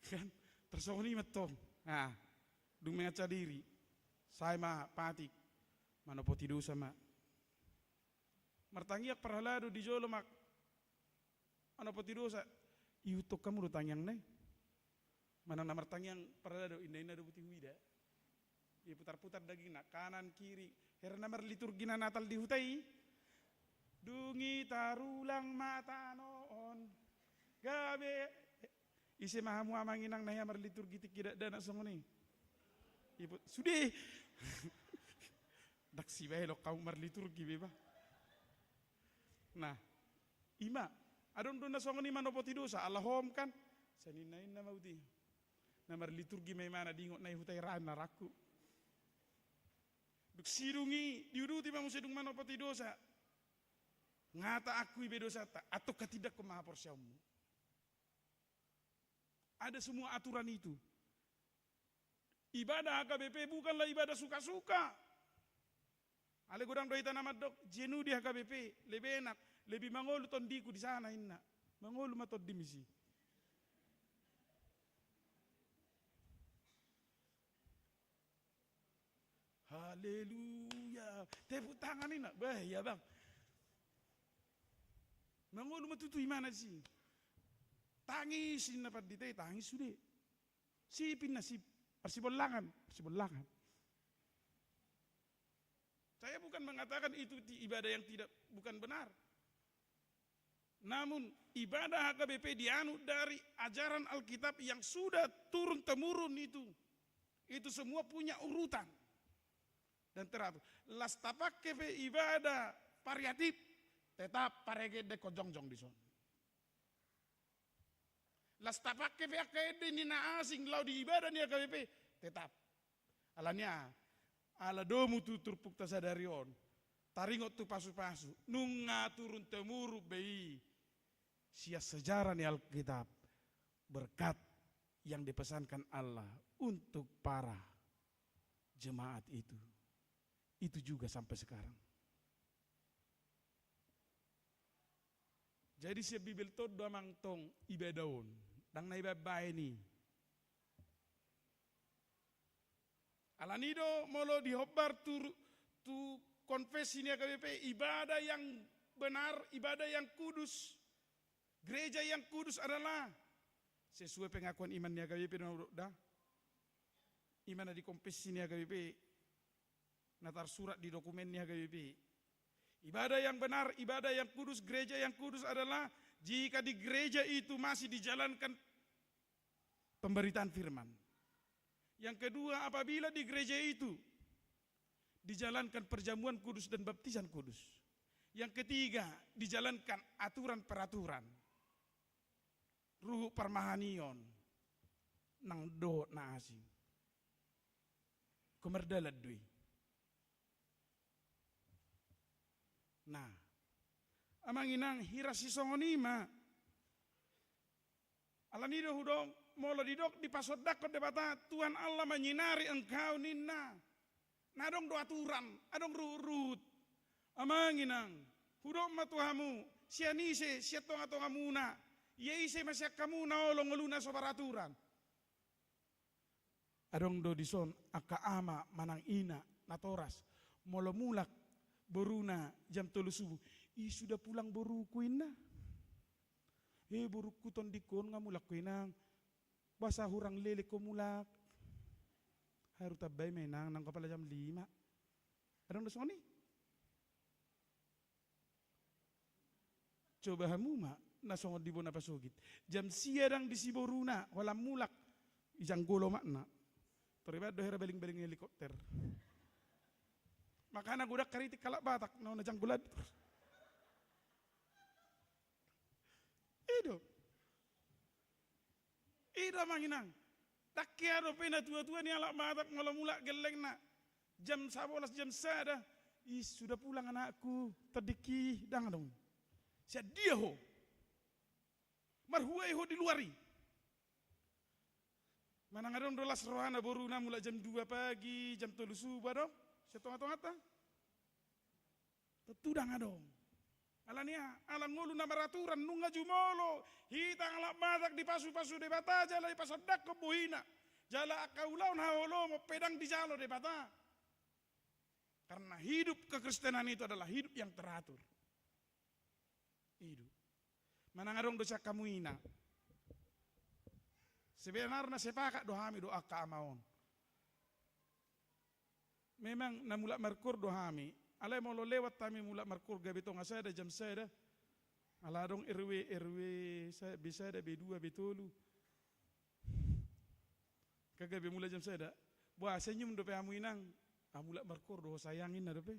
kan, tarsongon i ma tong. Nah, dung mengaca diri, sae ma patik, manopoti dosa ma. Martangiang parhalado di jolo ma, manopoti dosa, ihuthon hamu do tangiangna i. Manang na martangiang parada do, inna-inna do boti huida. Diputar-putar dagingna kanan kiri. Hera na marliturgi na Natal di huta i. Dung i tarulang ma tano on. Gabe. Ise ma hamu amang inang na hea marliturgi tingki dakdanak songon i? Iput sude. Ndang sibaen hamu marliturgi be ba. Nah, ima. Adong do na songon i manopoti dosa ala hom kan. Sai ninna-inna ma boti. Na marliturgi ma imana, diingot na i huta i ra na rangku. Dung sidung i diuduti ma muse dung manopoti dosa. Nga taakui be dosanta, antong hatindangkon ma haporseaonmu. Ada semua aturan itu. Ibadah H K B P bukanlah ibadah suka-suka. Alai godang do hita na mandok, jenuh di H K B P, lebih enak, lebih mangolu tondiku di sana, inna. Mangolu ma tondim disi. Haleluya. Tepuk tangan, inna. Bah, iya, Bang. Mangolu ma tutu imana disi. Tangis, inna, pandita i, tangis sude. Sip, inna, sip. Parsibollangan, parsibollangan. Saya bukan mengatakan itu ti-, ibadah yang tidak, bukan benar. Namun, ibadah H K B P dianut dari ajaran Alkitab yang sudah turun-temurun itu. Itu semua punya urutan dan teratur. Las tapake pe ibadah variatif, tetap parege de ko jongjong dison. Las tapake pe angka ende ni na asing laho di ibadah ni H K B P, tetap. Alani aha? Ala domu tu turpukta sadari on, taringot tu pasu-pasu, nunga turun-temurun be i sian sejarah ni Alkitab, berkat yang dipesankan Allah untuk para jemaat itu. Itu juga sampai sekarang. Jadi sian Bibelta on do amang tong ibadah on, ndang na ibaen-baen i. Alani do molo dihombar tu, tu konfesi ni H K B P, ibadah yang benar, ibadah yang kudus, gereja yang kudus adalah sesuai pengakuan iman ni H K B P do na hudok da. Ima na di konfesi ni H K B P, na tarsurat di dokumen ni H K B P. Ibadah yang benar, ibadah yang kudus, gereja yang kudus adalah jika di gereja itu masih dijalankan pemberitaan firman. Yang kedua, apabila di gereja itu dijalankan perjamuan kudus dan baptisan kudus. Yang ketiga, dijalankan aturan-peraturan. Ruhut parmahanion, nang dohot na asing. Ko mardalan do i. Nah, amang inang, hira sisongon i ma. Alani do hudok, molo didok dipasondangkon Debata, Tuhan Allah menyinari engkau ninna. Na adong do aturan, adong ruhut-ruhut. Amang inang, hudok ma tu hamu, sian ise, sian tonga-tongamuna. Ia ise ma sian hamu na olo ngoluna so beraturan. Adong do dison angka ama manang ina natoras, molo mulak boruna jam tolu subuh, "I sudah pulang boruku," inna. "Eh, boruku, tondingku on nga mulak ho inang. Boasa hurang leleng ho mulak?" "Haru tambai ma inang, nang apala jam lima." Adong do songon i? Coba hamu ma na songon di bona pasogit. Jam sia ndang disi boruna, holan mulak. Ijanggol omakna. Tor ibaen do hera baling-baling helikopter. Makana godang kritik halak Batak, na ona janggol an. I do. I do amang inang. Ndang hea dope na tua-tua ni halak Batak molo mulak gellengna jam sabolas, jam sada. "I sudah pulang anakku, tondingki," ndang adong. Sian dia ho? Marhua i ho di luar i? Manang adong do las rohana boruna mulak jam dua pagi, jam tolu subuh adong? Sian tonga-tonganta? Tontu ndang adong. Alani aha? Ala ngolu na maraturan, nunga jumolo hita halak Batak dipasu-pasu Debata jala dipasondangkon bohina. Jala angka ulaon haholomon pe ndang dijalo Debata. Karena hidup kekristenan itu adalah hidup yang teratur. I do. Manang adong do sian hamu ina. Sebenarna sepakat do hami dohot angka ama on. Memang na mulak markoor do hami. Alai molo lewat hami mulak markoor gabe tonga sada, jam sada. Ala adong R W, R W sa-, B sada, B dua, B tolu. Kan gabe mulak jam sada. Boha, senyum dope hamu inang. Ah, mulak markoor do ho sayang, ninna dope.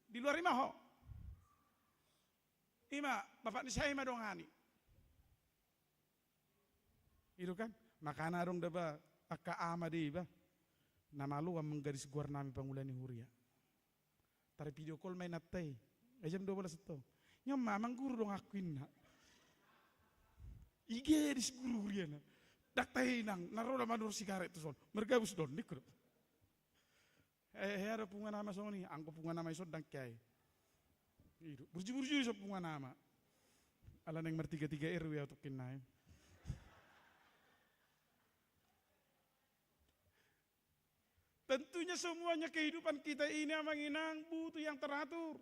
Di luar i ma ho. I ma, bapak ni si aha i ma dongani. I do kan? Makana adong da ba angka ama do i ba na maloan manggadis goar nami pangula ni huria. Tar video call ma inanta i. Ai jam dua belas antong. Nion ma, amang guru donganku, ninna. I gadis guru huriana. Ndang tahe inang, na ro da manurus sigaret tu son. Margabus do on, ningku do. Eh, hea do punguan ama songon i, anggo punguan ama i son ndang hea i. I do, burju-burju i son punguan ama. Ala naeng martiga-tiga R W ahu tongkin nai. Tentunya semuanya kehidupan kita ini, amang inang, butuh yang teratur.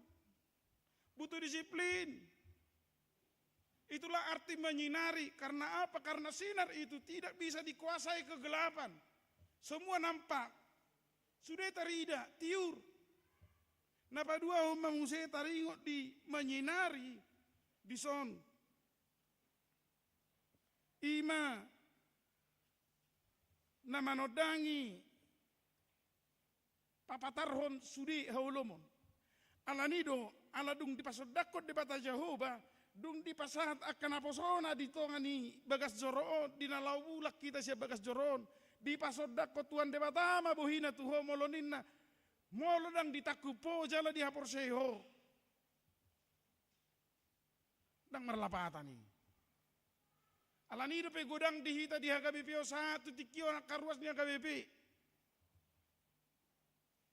Butuh disiplin. Itulah arti menyinari. Karena apa? Karena sinar itu tidak bisa dikuasai kegelapan. Semua nampak. Sude tarida, tiur. Na paduahon ma muse taringot di menyinari dison. I ma na manondangi papatarhon sude haholomon. Ala ni do, ala dung dipasondangkon Debata Jahowa, dung dipasahat angka naposona di tonga ni bagas joro on, di na laho mulak hita sian bagas joro on, dipasondangkon Tuhan Debata ma bohina tu ho molo ninna, molo ndang ditangkup ho jala dihaporseai ho. Ndang marlapatan i. Ala ni dope godang di hita di H K B P on sahat tu tingki on angka ruas ni H K B P.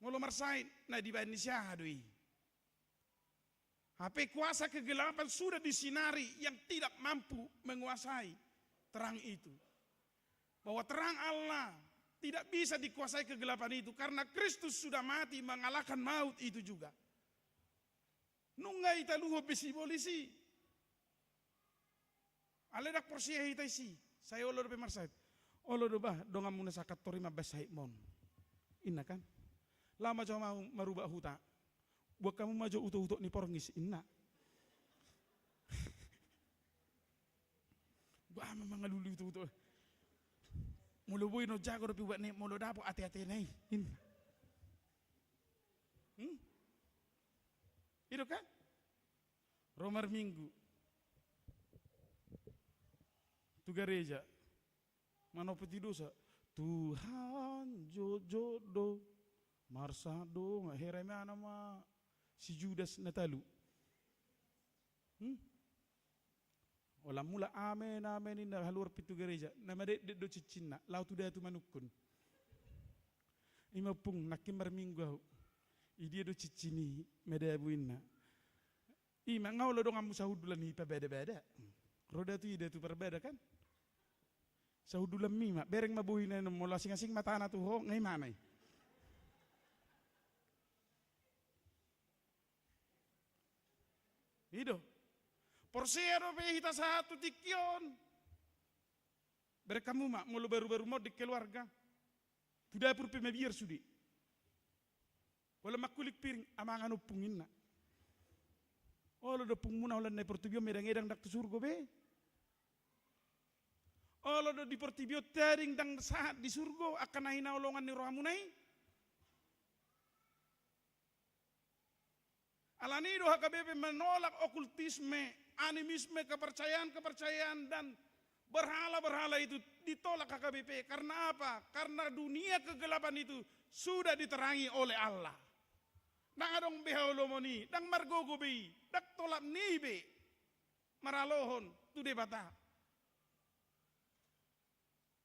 Molo marsahit, na dibaen ni si aha do i? Hape kuasa kegelapan sudah disinari yang tidak mampu menguasai terang itu. Bahwa terang Allah tidak bisa dikuasai kegelapan itu karena Kristus sudah mati mengalahkan maut itu juga. Nunga italuhon be sibolis i. Alai ndang porsea hita disi. Sai olo dope marsahit. Olo do bah, donganmuna sakantor i mambaen sahitmon. Inna kan. Laho ma jo hamu marubat huta. Buat hamu ma jo utok-utok ni porngis, inna. Bah, ma mangalului utok-utok. Molo boi na jago dope ubat ni, molo dapot ate-atena i. Inna. Hmm? I do kan? Ro marminggu tu gareja. Manopoti dosa. Tuhan, jotjot do. Marsahat dongan. Hera i ma na ma si Judas na talu. Hmm? Holan mulak, amen, amen, inna, haluar pintu gareja. Na madetdet do cincinna, laho tu datu manungkun. I ma ompung, nangkin marminggu ahu. Idia do cincin i, madabu, inna. I ma, nga olo donganmu sahundulan i parbada-bada. Ro datu i, datu parbada kan. Sahundulanmi ma, bereng ma bohina i, molo asing-asing matana tu ho, nga i ma i. I do. Porsea dope hita sahat tu tingki on. Bereng hamu ma, molo baru-baru monding keluarga. Tu dapur pe mabiar sude. Holan mangkulik piring, amangan ompung, inna. Olo do ompungmuna holan na di portibi on, medang-edang ndang tu surgo be. Olo do di portibi on tading ndang sahat di surgo angka na hinaholongan ni rohamuna i. Ala ni do H K B P menolak okultisme, animisme, kepercayaan-kepercayaan, dan berhala-berhala itu ditolak H K B P. Karena apa? Karena dunia kegelapan itu sudah diterangi oleh Allah. Ndang adong be haholomon i, ndang margogo be i, ndang tolap ni i be maralohon tu Debata.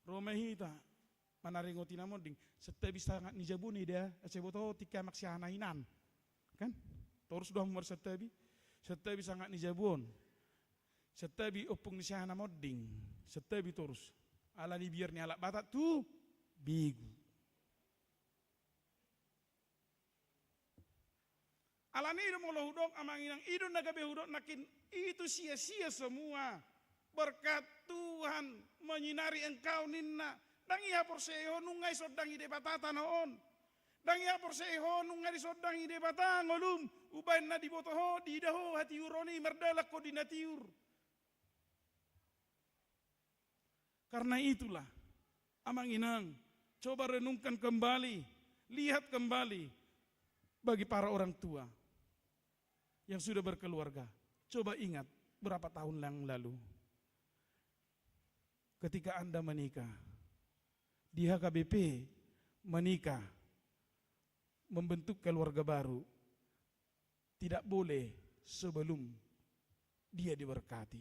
Ro ma hita manaringoti na monding, santabi sangap ni jabu on, eda, asa boto tingki amak si aha na hinan. Kan? Torus do hamu marsantabi, santabi sangap ni jabu on. Santabi ompung ni si aha na monding, santabi torus. Ala ni biar ni halak Batak tu begu. Ala ni do molo hudok, amang inang, i do na gabe hudok nangkin, itu sia-sia semua. Berkat Tuhan menyinari engkau ninna. Ndang i haporseai ho nunga disondangi Debata tano on. Ndang i haporseai ho nunga disondangi Debata ngolum. Umbahen na diboto ho, diida ho hatiuron i, mardalan ho di na tiur. Karena itulah, amang inang, coba renungkan kembali, lihat kembali bagi para orang tua yang sudah berkeluarga. Coba ingat berapa tahun yang lalu. Ketika Anda menikah, di H K B P menikah, membentuk keluarga baru, tidak boleh sebelum dia diberkati.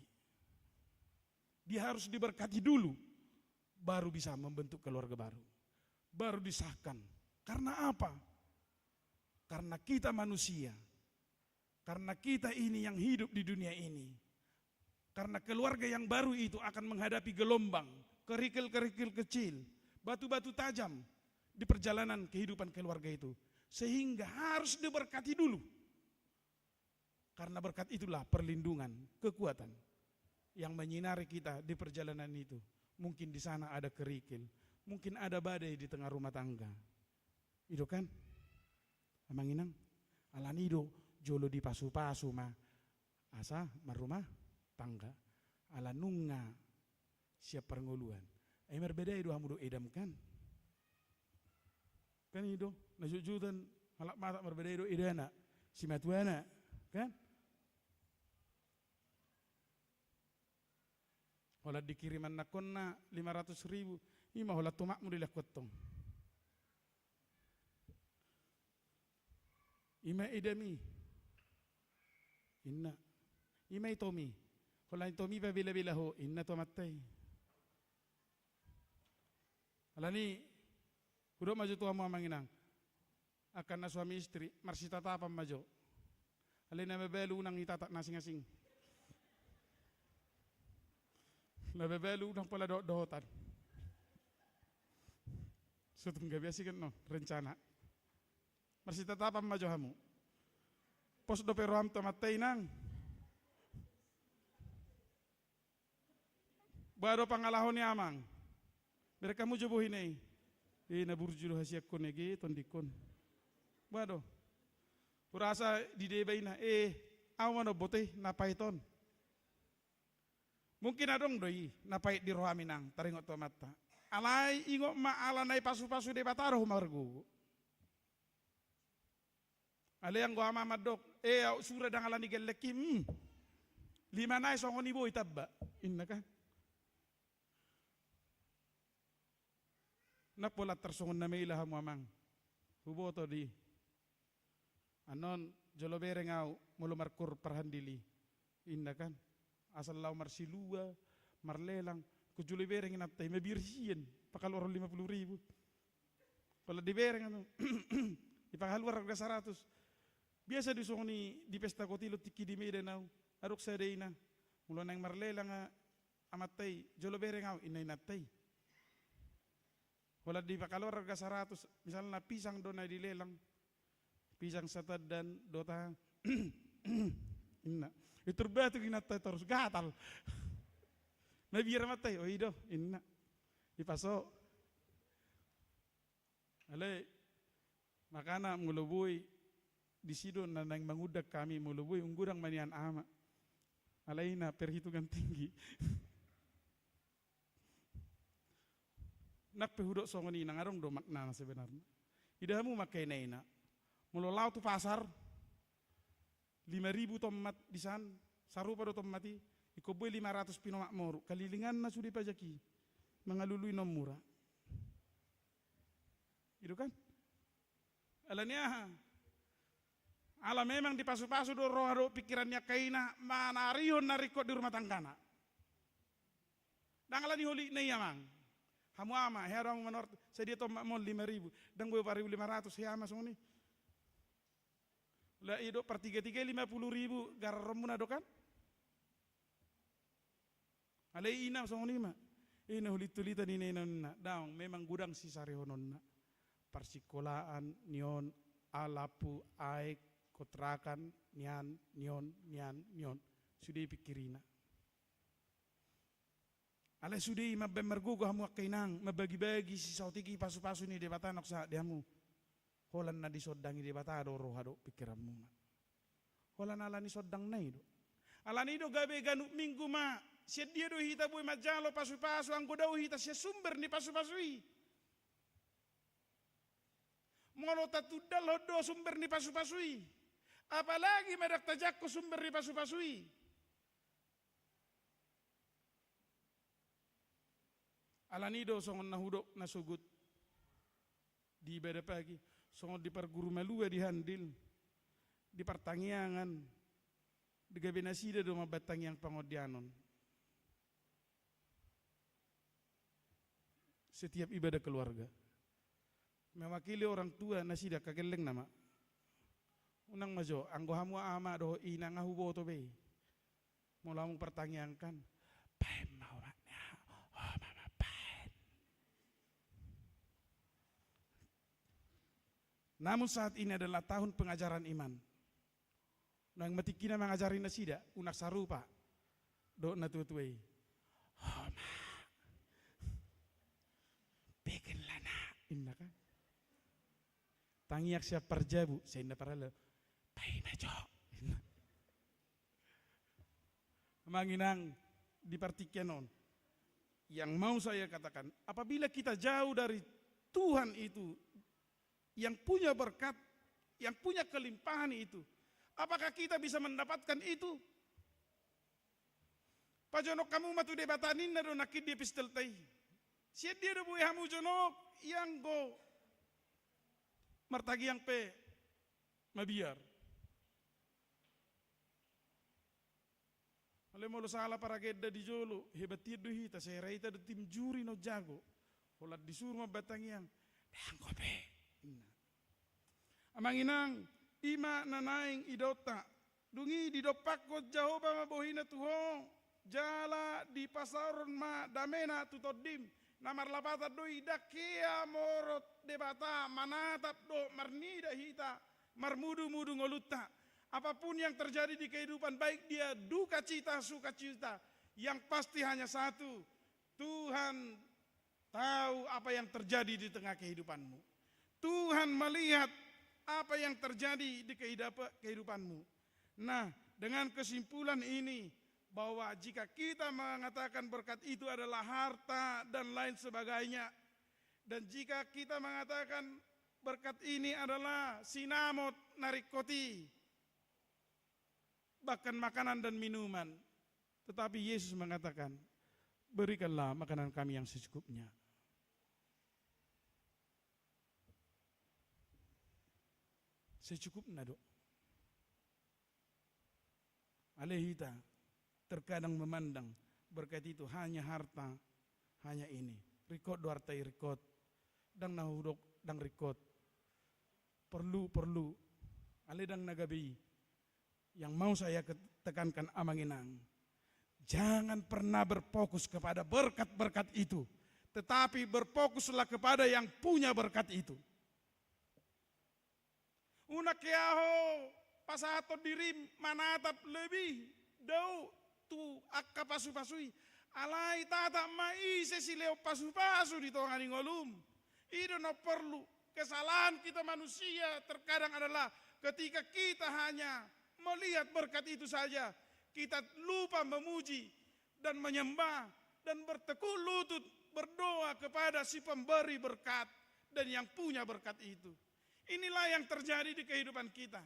Dia harus diberkati dulu, baru bisa membentuk keluarga baru. Baru disahkan. Karena apa? Karena kita manusia. Karena kita ini yang hidup di dunia ini. Karena keluarga yang baru itu akan menghadapi gelombang, kerikil-kerikil kecil, batu-batu tajam di perjalanan kehidupan keluarga itu. Sehingga harus diberkati dulu. Karena berkat itulah perlindungan, kekuatan yang menyinari kita di perjalanan itu. Mungkin di sana ada kerikil, mungkin ada badai di tengah rumah tangga. I do kan? Amang inang, alani i do jolo dipasupasu ma asa marrumah tangga. Ala nunga siap parngoluan. Ai marbadai do hamu dohot edam kan? Kan i do, na jotjotan halak Batak marbadai dohot edana, simatuana, kan? Holan dikirim anakkonna lima ratus ribu, i ma holan tu omakmu dilehon tong. I ma edami. Inna. I ma itomi. Holan itomi pabelabela ho, inna tu amanta i. Alani, hudok ma jo tu hamu amang inang. Angka na suami istri, marsitatapan ma jo. Alai na mabalu unang itatap na asing-asing. Na mabalu unang pola dohot-dohotan. Sotung gabe asing annon rencana. Marsitatapan ma jo hamu. Pos dope roham tu amanta i nang. Boha do pangalaho ni amang? Berek hamu jo bohina i. Eh, na burju do hasianghon, ege tondikkon. Boha do? Hurasa di deba ina, eh, ahu ma na umboto i na pait on. Mungkin adong do i na pait di rohami nang taringot tu amanta. Alai ingot ma ala na ipasupasu Debata do ho margogo. Alai anggo ama mandok, eh, aut sura ndang alani gellengki, hmm. Lima nai songon i boi tamba. Inna kan? Nang pola tarsongon na maila hamu amang. Huboto di. Annon jolo bereng ahu molo markur parhandil i. Inna kan? Asal laho marsilua, marlelang, ingkon jolo dibereng inanta i, mabiar sian, pakaluaron lima puluh ribu. Holan dibereng anu, dipakaluar arga saratus. Biasa do songon i di pesta kotilon tingki di Medan ahu, adong sada ina. Molo naeng marlelang amanta i, jolo bereng ahu, inna inanta i. Holan dipakaluar arga saratus, misalna pisang do na dilelang. Pisang satandan dohot aha. Inna. Itur batu inanta i torus gatal. Mabiar amanta i, oh i do, inna. Dipaso. Alai, makana molo boi disi do na naeng mangundang hami, molo boi umgodang ma nian ama. Alai na perhitungan tinggi. Nang pe hudok songon i, nang adong do maknana sebenarna. Ida hamu ma angka ina-ina. Molo laho tu pasar, lima ribu tomat disan, sarupa do tomat i, ingkon boi lima ratus pinomak moru, kalilinganna sude pajak i, mangalului na ummura. I do kan? Alani aha? Ala memang dipasupasu do roha dohot pingkiran ni angka ina, manarihon na ringkot di rumah tanggana. Ndang alani holikna i amang. Hamu ama, hea do hamu manortor, sadia tomat ma on? Lima ribu. Ndang boi opat ribu lima ratus, hea ma songon i. Alai i do partigatiga i lima puluh ribu, garar romuna do kan? Alai ina songon i ma. I na hulitulitan ina-ina ninna. Daong, memang godang sisarihononna. Parsikolaan, ni on, alampu, aek, kontrakan, nian, ni on, nian, ni on. Sude pingkirina. Alai sude i mambaen margogo hamu angka inang, mambagi-bagi sisaotik i pasu-pasu ni Debata naung sahat di hamu. Holan na disondangi Debata do roha dohot pingkiranmuna. Holan ala ni sondangna i do. Ala ni do gabe ganup minggu ma, sian dia do hita boi manjalo pasu-pasu anggo dao hita sian sumber ni pasu-pasu i. Molo tatundalhon do sumber ni pasu-pasu i, apalagi ma ndang tajangkon sumber ni pasu-pasu i. Ala ni do songon na hudok na sogot di ibadah pagi, songon di parguru malua di handil, di partangiangan, di gabe nasida do mambaen tangiang pangondianon. Setiap ibadah keluarga. Mewakili orang tua nasida, kagelleng nama. Unang ma jo, anggo hamu ama dohot inang, ahu boto be. Molo hamu partangiangkan, baen ma omaknya, oh mama baen. Namun saat ini adalah tahun pengajaran iman. Naung ma tingkina mangajari nasida, unang sarupa dohot na tua-tua i. Homa. Bikin lana, inna kan. Tangiang siap parjabu, sai inna paralo. Pai ma jo. Inna. Amang inang di partingkian on. Yang mau saya katakan, apabila kita jauh dari Tuhan itu, yang punya berkat, yang punya kelimpahan itu, apakah kita bisa mendapatkan itu? Pajonok hamu ma tu Debata ninna do nangkin di epistelta i. Sian dia do boi hamu jonok, ianggo martangiang pe mabiar. Alai molo sala paragenda di jolo, hebat hian do hita, sai ra hita do tim juri na jago. Holan disuru mambaen tangiang. Dang ope. Inna. Amang inang, i ma na naeng idaonta. Dung i didompakkon Jahowa ma bohina tu ho, jala dipasaorhon ma damena tu tondim. Na marlapatan do i, dang hea morot Debata manatap dohot marnida hita, marmudu-mudu ngolunta. Apapun yang terjadi di kehidupan, baik dia duka cita, sukacita, yang pasti hanya satu, Tuhan tahu apa yang terjadi di tengah kehidupanmu. Tuhan melihat apa yang terjadi di kehidapa-, kehidupanmu. Nah, dengan kesimpulan ini, bahwa jika kita mengatakan berkat itu adalah harta dan lain sebagainya, dan jika kita mengatakan berkat ini adalah sinamot na ringkot i, bahkan makanan dan minuman, tetapi Yesus mengatakan, "Berikanlah makanan kami yang secukupnya." Secukupna do. Alai hita terkadang memandang berkat itu hanya harta, hanya ini. Ringkot do harta i, ringkot. Dang na hudok dang ringkot. Perlu, perlu. Alai dang na gabe i. Yang mau saya ket-, tekankan amang inang, jangan pernah berfokus kepada berkat-berkat itu, tetapi berfokuslah kepada yang punya berkat itu. Unang hea ho pasahathon dirim manatap lebih dao tu angka pasu-pasu i. Alai tatap ma ise silehon pasu-pasu di tonga ni ngolum. I do na porlu. Kesalahan kita manusia terkadang adalah ketika kita hanya melihat berkat itu saja, kita lupa memuji dan menyembah dan bertekuk lutut berdoa kepada si pemberi berkat dan yang punya berkat itu. Inilah yang terjadi di kehidupan kita.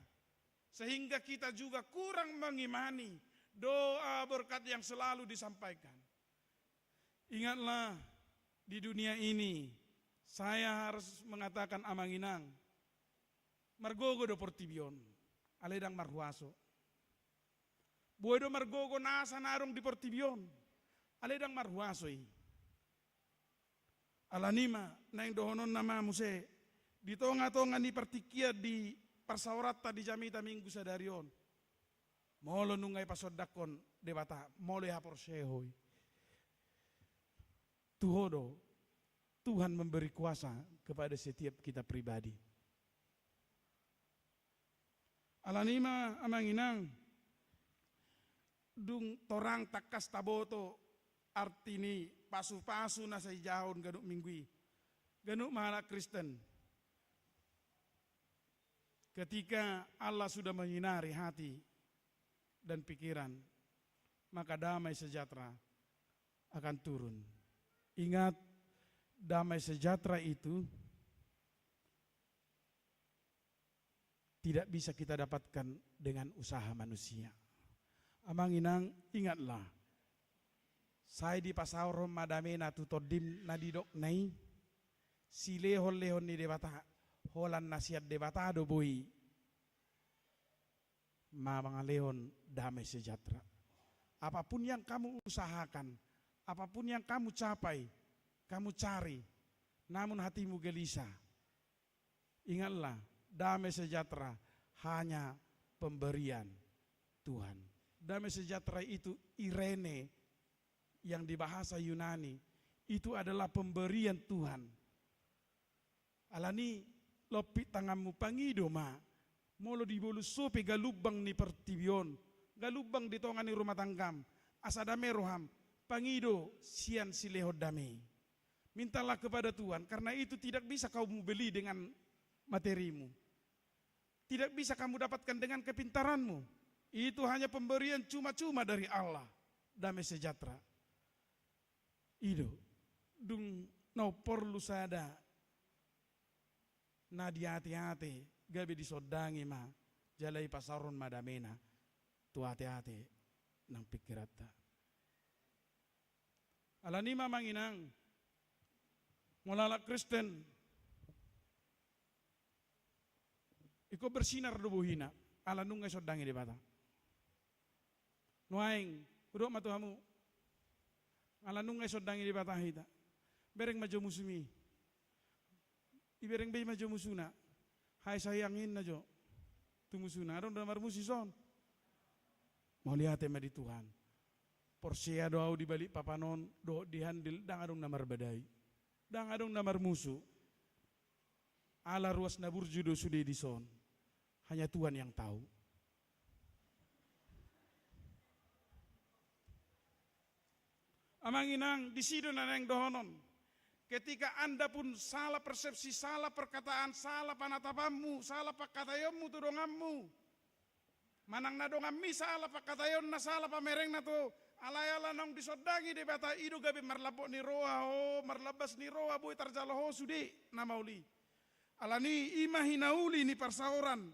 Sehingga kita juga kurang mengimani doa berkat yang selalu disampaikan. Ingatlah, di dunia ini, saya harus mengatakan amang inang, margogo do portibi on, alai dang marhuaso. Boi do margogo nasa na adong di portibi on, alai dang marhuaso i. Alani ma, naeng dohononna ma muse, di tonga-tonga ni partingkian di parsaoranta di jamita Minggu sadari on, molo nunga dipasondangkon Debata, molo dihaporseai ho i, tu ho do Tuhan memberi kuasa kepada setiap kita pribadi. Alani ma amang inang, dung torang tangkas taboto arti ni pasu-pasu na sai jahaon ganup minggu i. Ganup ma halak Kristen. Ketika Allah sudah menyinari hati dan pikiran, maka damai sejahtera akan turun. Ingat, damai sejahtera itu tidak bisa kita dapatkan dengan usaha manusia. Amang inang, ingatlah, sai dipasaorhon ma damena tu tondim na didokna i, silehon-lehon ni Debata, holan na sian Debata do boi mangalehon damai sejahtera. Apapun yang kamu usahakan, apapun yang kamu capai, kamu cari, namun hatimu gelisah, ingatlah, damai sejahtera hanya pemberian Tuhan. Damai sejahtera itu eirene yang di bahasa Yunani, itu adalah pemberian Tuhan. Alani, lompit tanganmu, pangido ma. Molo dibolus ho pe galumbang ni portibi on, galumbang di tonga ni rumah tanggam, asa dame roham, pangido sian silehon dame. Mintalah kepada Tuhan, karena itu tidak bisa kamu beli dengan materimu. Tidak bisa kamu dapatkan dengan kepintaranmu. Itu hanya pemberian cuma-cuma dari Allah. Damai sejahtera. I do, dung na umporlu sada na diate-ate, gabe disondangi ma, jala dipasaorhon ma damena tu ate-ate nang pingkiranta. Alani i ma amang inang, molo halak Kristen, ingkon bersinar do bohina, ala nunga disondangi Debata. Nuaeng, hudok ma tu hamu, ala nunga disondangi Debata hita. Bereng ma jo musum i. Ibereng be i ma jo musuna. Hae sahiangin na jo tu musuna. Adong do na marmusu dison? Mauliate ma di Tuhan. Porsea do au di Balikpapan on, dohot di Handil, ndang adong na marbadai. Ndang adong na marmusu. Ala ruas na burju do sude dison. Hanya Tuhan yang tahu. Amang inang, disi do na naeng dohonon. Ketika Anda pun salah persepsi, salah perkataan, salah panatapanmu, salah pangkataionmu tu donganmu, manang na donganmi salah pangkataionna, salah pamerengna tu, alai ala naung disondangi Debata, i do gabe marlambok ni roha ho, marlambas ni roha, boi tarjalo ho sude na maol i. Alani i ma hinauli ni parsaoran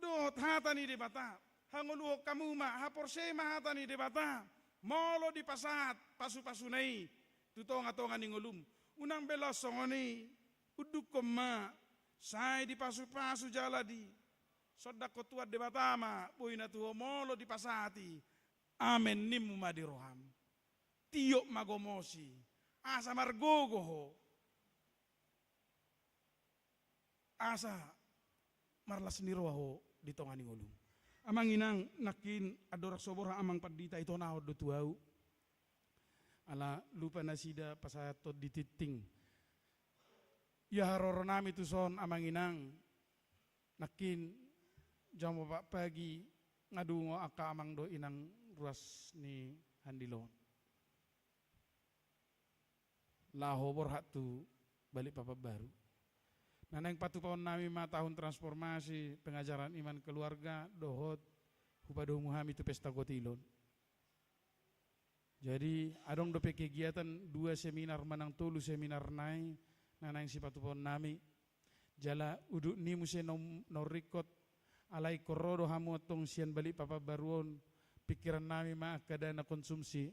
dohot hata ni Debata. Hangoluhon hamu ma, haporseai ma hata ni Debata. Molo dipasahat pasu-pasuna i tu tonga-tonga ni ngolum, unang be laos songon i, undukkon ma, sai dipasu-pasu jala disondangkon Tuhan Debata ma bohina tu ho molo dipasahat i. Amen nimmu ma di roham. Tiop ma gomos i, asa margogo ho. Asa marlas ni roha ho di tonga ni ngolum. Amang inang, nangkin andorang so borhat amang pandita, itonahon do tu au. Ala lupa nasida pasahathon di tingting. Ia haroronami tuson amang inang, nangkin jam opat pagi nga dungo angka amang dohot inang ruas ni Handil on laho borhat tu Balikpapan Baru. Na naeng patupaonnami ma tahun transformasi pengajaran iman keluarga dohot hupadomu hami tu pesta gotil on. Jadi adong dope kegiatan dua seminar manang tolu seminar nai na naeng sipatupaonnami. Jala udut ni muse na um-, na umringkot, alai ingkon ro do hamu antong sian Balikpapan Baru on, pingkirannami ma angka dana konsumsi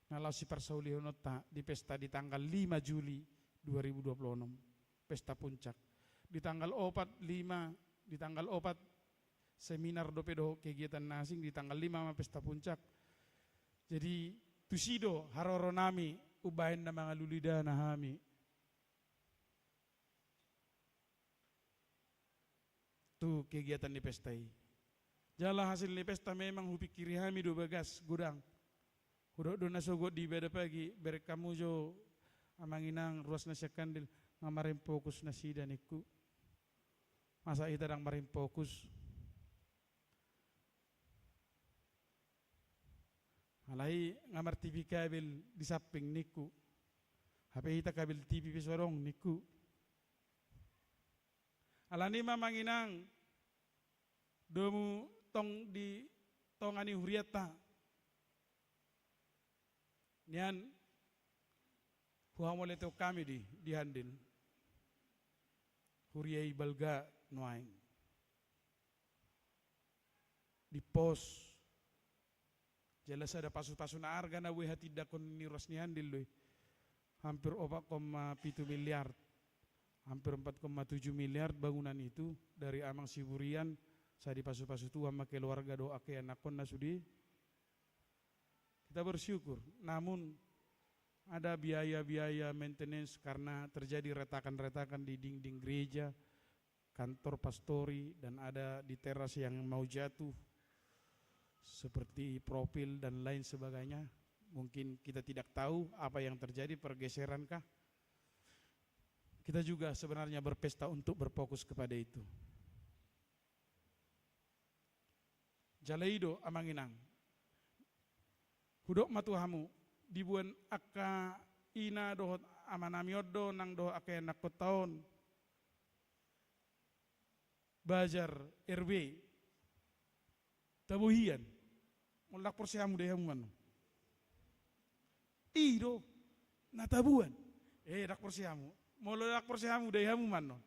na laos siparsaulihononta di pesta di tanggal lima Juli dua ribu dua puluh enam, pesta puncak. Di tanggal opat, lima, di tanggal opat seminar dope dohot kegiatan na asing, di tanggal lima ma pesta puncak. Jadi tusi do haroronami, umbahen na mangalului dana hami tu kegiatan ni pesta i. Jala hasil ni pesta memang hupingkiri hami do bagas godang. Hudok do na sogot di ibadah pagi, bereng hamu jo amang inang ruas na sian Handil, nga maremfokus nasida ningku. Masa hita ndang maremfokus? Alai nga martipi kabel di samping ningku. Hape hita kabel tipi pe so adong ningku. Alani ma amang inang, domu tong di tonga ni hurianta. Nian huhamoletehon hami di, di Handil. Huria i balga nuaeng. Di pos. Jala sada pasu-pasu na arga na boi hatindangkon ni ruas ni Handil do i. Hampir opat koma pitu miliar. Hampir empat koma tujuh miliar bangunan itu dari Amang Siburian, sai dipasu-pasu Tuhan ma keluarga dohot angka ianakhonna sude. Kita bersyukur, namun ada biaya-biaya maintenance karena terjadi retakan-retakan di dinding gereja, kantor pastori, dan ada di teras yang mau jatuh, seperti profil dan lain sebagainya. Mungkin kita tidak tahu apa yang terjadi, pergeseran kah? Kita juga sebenarnya berpesta untuk berfokus kepada itu. Jala i do, amang inang. Hudok ma tu hamu, diboan angka ina dohot amanami on do nang dohot angka ianakhonta on. Bazar R W. Tabo hian. Molo ndang porsea hamu, dai hamu ma annon. I do. Na taboan. Eh, ndang porsea hamu. Molo ndang porsea hamu, dai hamu ma annon.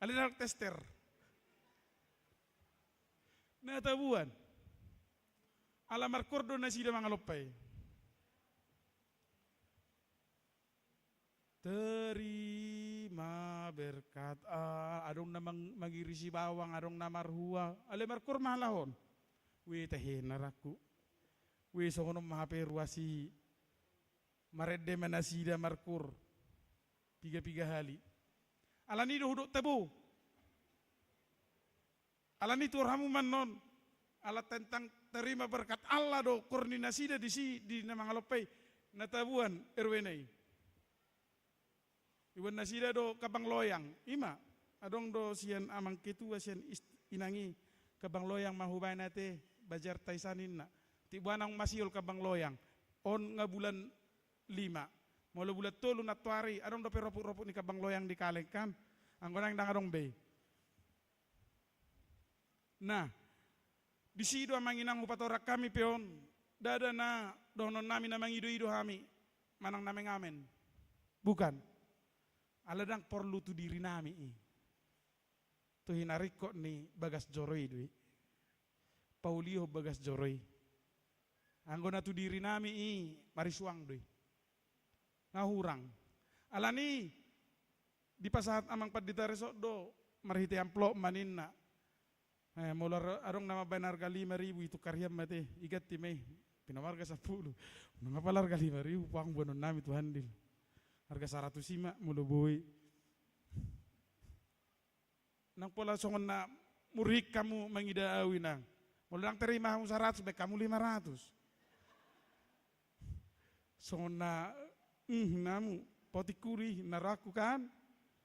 Alai ndang tester. Na taboan. Ala markoor do nasida mangalompa i. Terima berkat. Ah, adong na mang-, mangirisi bawang, adong na marhua. Alai markoor ma halak on. Weh, tahe na rangku. Weh, songon on ma hape ruas i. Marende ma nasida markoor. Piga-piga hali. Alani do hudok tabo. Alani tuor hamu ma annon, ala tentang terima berkat Allah do koor ni nasida disi di na mangalompa i, na taboan R W na i. Diboan nasida do kambang loyang, i ma, adong do sian amang ketua sian ist-, inang i, kambang loyang ma hubaen ate, bazarta i sa ninna. Tiboan naung masiol kambang loyang, on nga bulan lima. Molo bulan tolu nantoari, adong dope ropuk-ropuk ni kambang loyang di kaleng kan. Anggo nang ndang adong be. Nah, disi do amang inang hupatorang hami pe on, ndada na dohonon nami na mangido-ido hami, manang na mengamen. Bukan. Ala ndang porlu tu diri nami i. Tu hinaringkot ni bagas joro i do i. Paulihon bagas joro i. Anggo na tu diri nami i marisuang do i. Nga hurang. Alani dipasahat amang pandita resort do marhite amplop ma ninna. Eh, molo ar-, adong na mambaen arga lima ribu i tukar hian ma ate, iganti ma i. Pinoarga sampulu. Nang apala arga lima ribu, puang boanon nami tu Handil. Arga saratus i ma molo boi. Nang pola songon na murhik hamu mangida au inang. Molo ndang terima hamu saratus, baen hamu lima ratus. Songon na, mm, namu, potik kuri, na rohangku kan.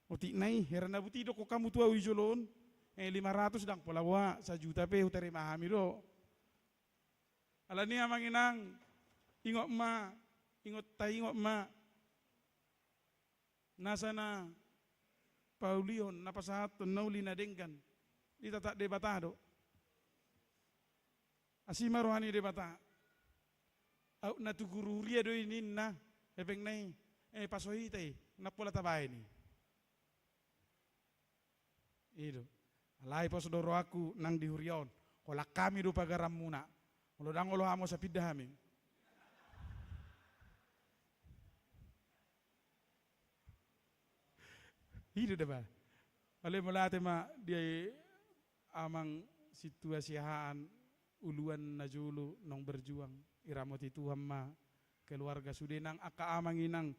Otik na i, hera na buti do ko hamu tu au i jolo on. Eh, lima ratus ndang pola boha, sajuta pe huterima hami do. Alani amang inang, ingot ma, ingot taingot ma. Nasa na paulihon, na pasahathon, na uli na denggan. Ditatap Debata do. Asi ma roha ni Debata. Aut na tu guru huria do i ninna, hepeng na i, eh, paso hita i, na pola tabaen i. I do. Alai pos do rohangku nang di huria on. Holan hami do pagaranmuna. Molo ndang olo hamu sai pinda hami. I do da ba. Alai mauliate ma di amang sintua Siahaan, uluan na jolo naung berjuang. Diramoti Tuhan ma keluarga sude nang angka amang inang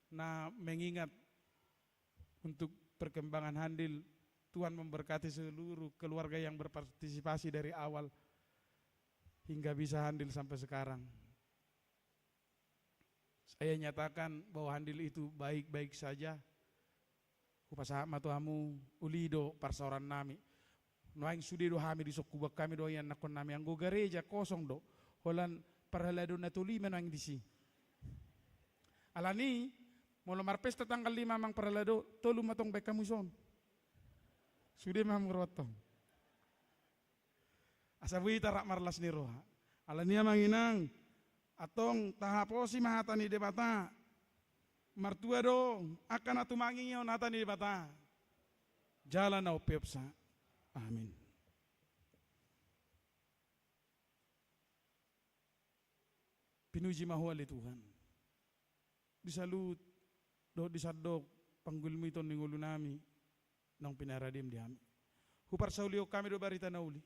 na mengingat untuk perkembangan Handil, Tuhan memberkati seluruh keluarga yang berpartisipasi dari awal hingga bisa Handil sampai sekarang. Saya nyatakan bahwa Handil itu baik-baik saja. Hupasahat ma tu hamu, uli do parsaoran nami. Nuaeng sude do hami, dison huboan hami do ianakhon nami, anggo gareja kosong do. Holan parhalado na tolu i ma nang disi. Alani, molo marpesta tanggal lima amang parhalado, tolu ma tong baen hamu son. Sude ma hamu ro antong. Asa boi hita rap marlas ni roha. Alani amang inang, antong tahaposi ma hata ni Debata. Martua do angka na tumangihon hata ni Debata. Jala na umpeopsa. Amin. Pinuji ma Ho ale Tuhan. Di saluhut dohot di sandok panggulmiton ni ngolunami naung pinaradeM di hami. Huparsaulihon hami do barita na uli.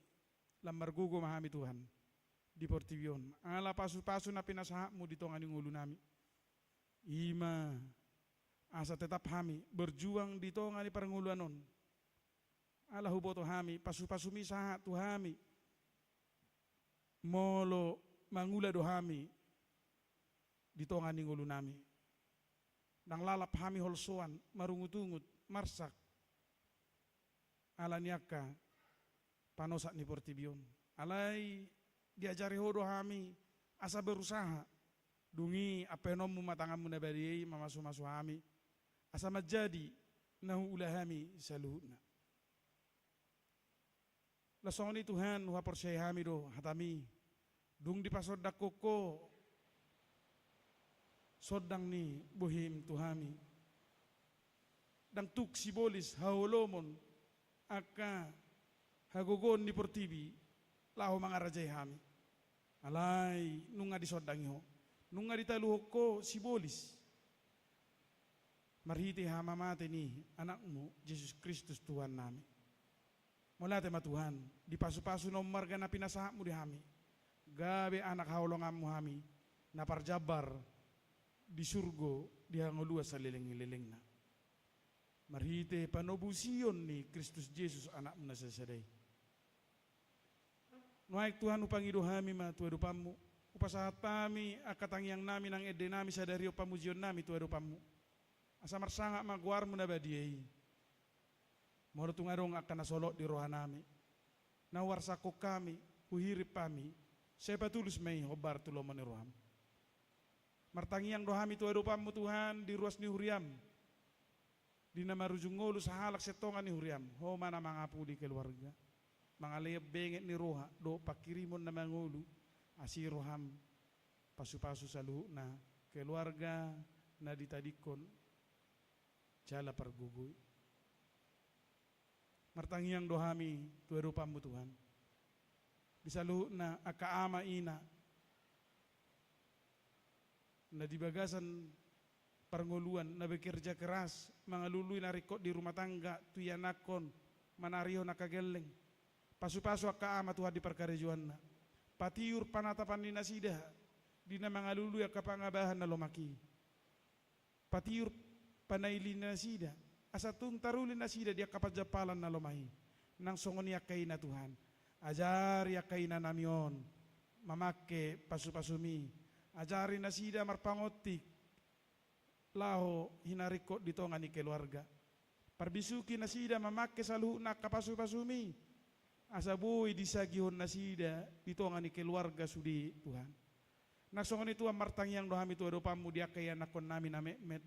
Lam margogo ma hami Tuhan di portibi on ala pasupasu na pinasahatMu di tonga ni ngolunami. I ma asa tetap hami berjuang di tonga ni parngoluan on. Ala huboto hami pasupasuMi sahat tu hami. Molo mangula do hami di tonga ni ngolunami, ndang lalap hami holsoan, marungutungut, marsak ala ni angka panosak ni portibi on. Alai diajari Ho do hami asa berusaha. Dung i ampeononMu ma tanganMu na badia i mamasumasu hami asa manjadi na huula hami saluhutna. Laos songon i Tuhan, huhaporseai hami do hataMi. Dung dipasondangkon Ho sondang ni bohiM tu hami, ndang tuk sibolis haholomon angka hagogoon ni portibi laho mangarajai hami. Alai nunga disondangi Ho, nunga ditaluhon Ho sibolis marhite hamamate ni AnakMu Jesus Kristus Tuhannami. Mauliate ma Tuhan, di pasupasu na ummarga na pinasahatMu di hami, gabe anak haholonganMu hami na parjambar di surgo di hangoluan saleleng ni lelengna, marhite panobusion ni Kristus Jesus AnakMu na sada-sada i. Nuaeng Tuhan, hupangido hami ma tu adopanMu, hupasahat hami angka tangiangnami nang endenami sadari on pamujionnami tu adopanMu. Asa marsangap ma goarMu na badia i. Molo tung adong angka na solot di rohanami, na huarsangkon hami, huhirim hami, sai patulus ma i hombar tu lomo ni rohaM. Martangiang do hami tu adopanMu Tuhan di ruas ni huriaM, di na marujung ngolu sahalak sian tonga ni huriaM. Ho ma na mangapuli keluarga, mangalehon benget ni roha dohot pangkirimon na mangolu, asi rohaM pasupasu saluhutna keluarga na ditadingkon jala pargogoi. Martangiang do hami tu adopanMu Tuhan, di saluhutna angka ama ina na di bagasan parngoluan, na bekerja keras mangalului na ringkot di rumah tangga, tu ianakhon, manarihon angka gelleng. Pasupasu angka ama Tuhan di parkarejoanna. Patiur panatapan ni nasida di na mangalului angka pangabahan na lomak i. Patiur panaili nasida, asa tung taruli nasida di angka panjampalan na lomak i. Nang songon i angka ina Tuhan, ajari angka inanami on mamangke pasupasumi, ajari nasida marpangontik laho hinaringkot di tonga ni keluarga. Parbisuhi nasida mamangke saluhutna angka pasupasumi, asa boi disagihon nasida di tonga ni keluarga sude Tuhan. Nang songon i Tuhan, martangiang do hami tu adopanMu di angka ianakhonnami na metmet.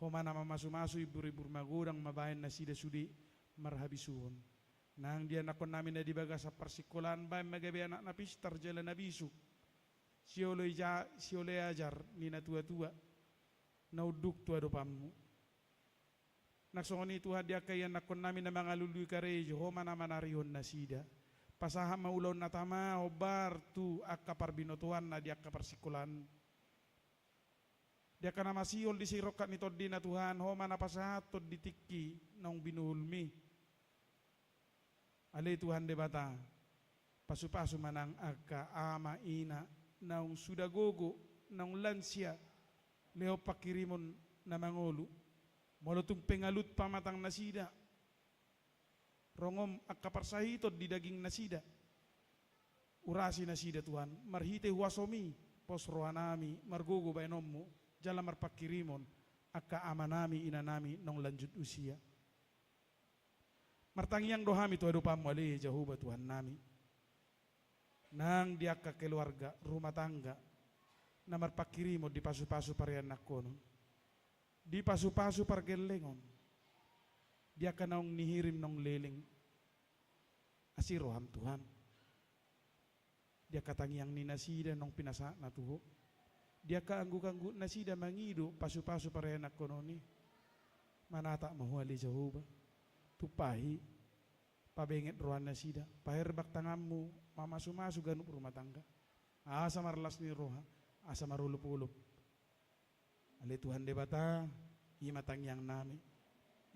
Ho ma na mamasumasu, imbur-imbur magodang ma baen nasida sude marhabisuhon. Nang di ianakhonnami na di bagasan parsingkolaan, baen ma gabe anak na pistar jala na bisuk, sioloi ja-, sioloi ajar ni natuatua na unduk tu adopanMu. Nang songon i Tuhan, di angka ianakhonnami na mangalului karejo, Ho ma na manarihon nasida. Pasahat ma ulaon na tama hombar tu angka parbinotoanna di angka parsingkolaan. Di angka na masihol di sirongkap ni tondina Tuhan, Ho ma na pasahathon di tingki naung binuhulMi. Ale Tuhan Debata, pasupasu ma nang angka ama ina naung suda gogo, naung lansia, lehon pangkirimon na mangolu. Molo tung pe ngalut pamatang nasida, rongom angka parsahiton di daging nasida, urasi nasida Tuhan, marhite huasoMi, pos rohanami margogo baenonMu, jala marpangkirimon angka amanami inanami naung lanjut usia. Martangiang do hami tu adopanMu ale Jahowa Tuhannami. Nang di angka keluarga, rumah tangga, na marpanghirimon di pasu-pasu parianakhonon, di pasu-pasu pargellengon, di angka naung nihirim naung leleng. Asi roham Tuhan. Di angka tangiang ni nasida naung pinasahatna tu Ho. Di angka angguk-angguk nasida mangido pasu-pasu parianakhonon i. Manatap ma Ho ale Jahowa. Tumpahi. Pabenget roha nasida. Paherbang tanganmu. Mamasu-masu ganup rumah tangga. Asa marlas ni roha. Asa marolop-olop. Ale Tuhan Debata, i ma tangiang nami,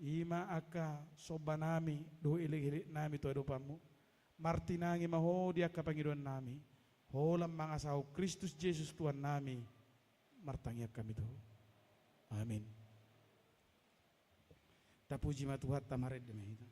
i ma angka somba nami, dohot elek-elek nami tu adopanmu. Martinangi ma Ho di angka pangidoan nami, holan mangasahon Kristus Jesus Tuhan nami, martangiang hami tu Ho. Amin. Tapuji ma Tuhanta, marende ma hita.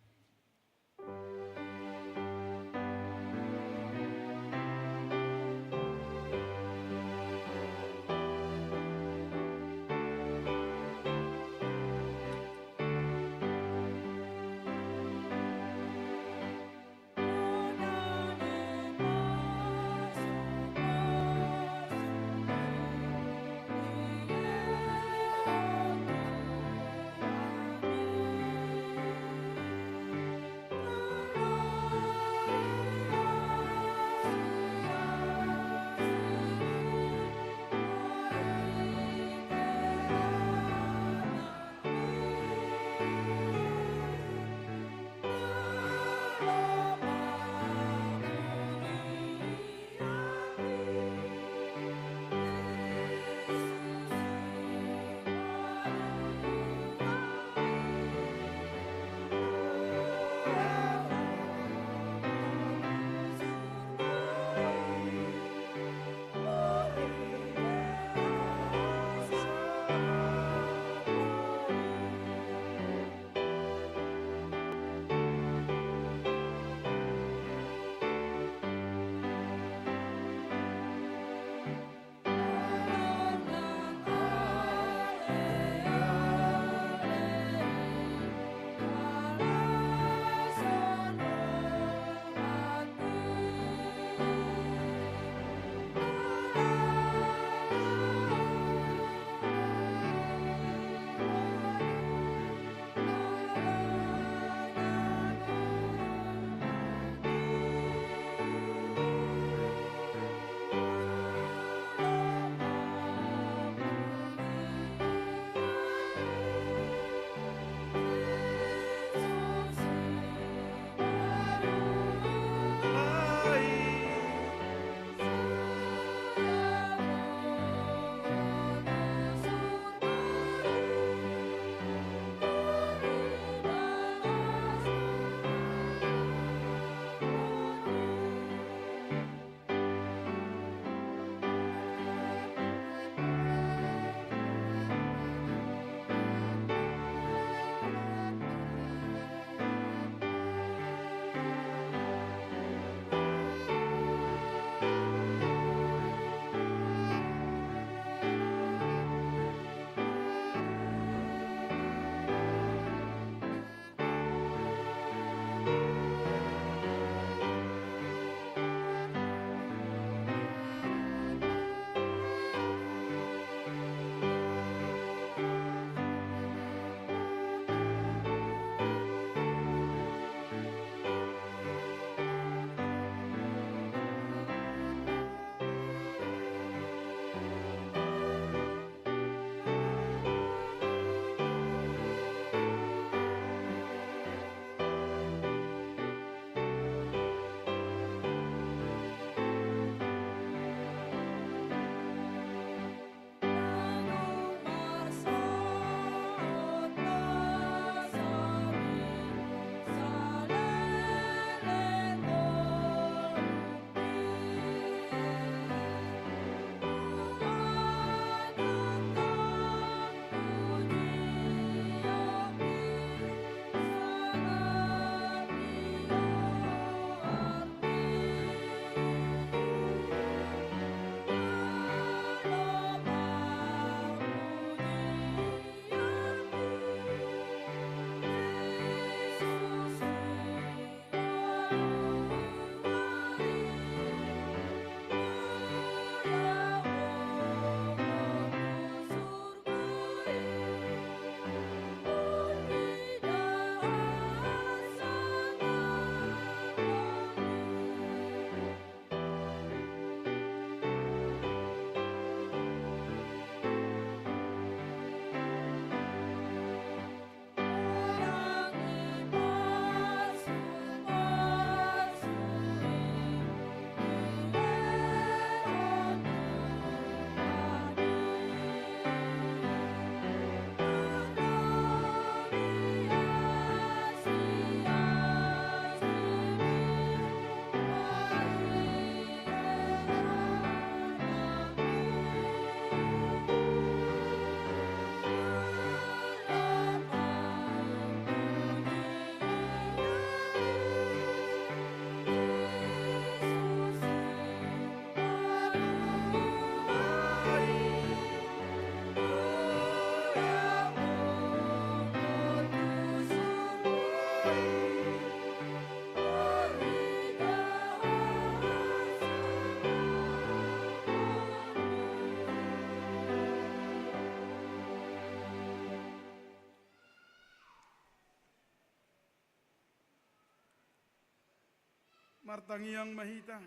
Martangiang ma hita.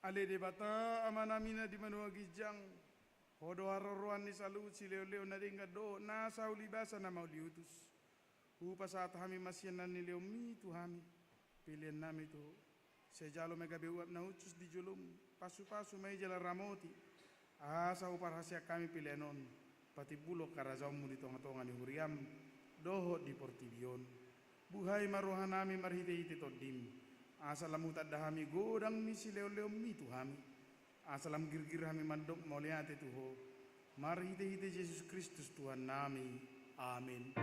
Ale Debata Amanami na di banua ginjang, Ho do haroroan ni saluhut silehonlehon na denggan dohot nasa ulibasa na mauliutus. Hupasahat hami ma sian na nilehonMi tu hami peleannami tu Ho. Sai jalo ma i gabe uap na hushus di joloM. Pasupasu ma i jala ramoti, asa huparhaseang hami pelean on patimbulhon harajaonMu di tongatonga ni huriaM dohot di portibi on. Buhai ma rohanami marhitehite TondiM, asa lam hutanda hami godang ni silehonlehonMi tu hami, asa lam girgir hami mandok mauliate tu Ho, marhitehite Jesus Kristus Tuhannami. Amen.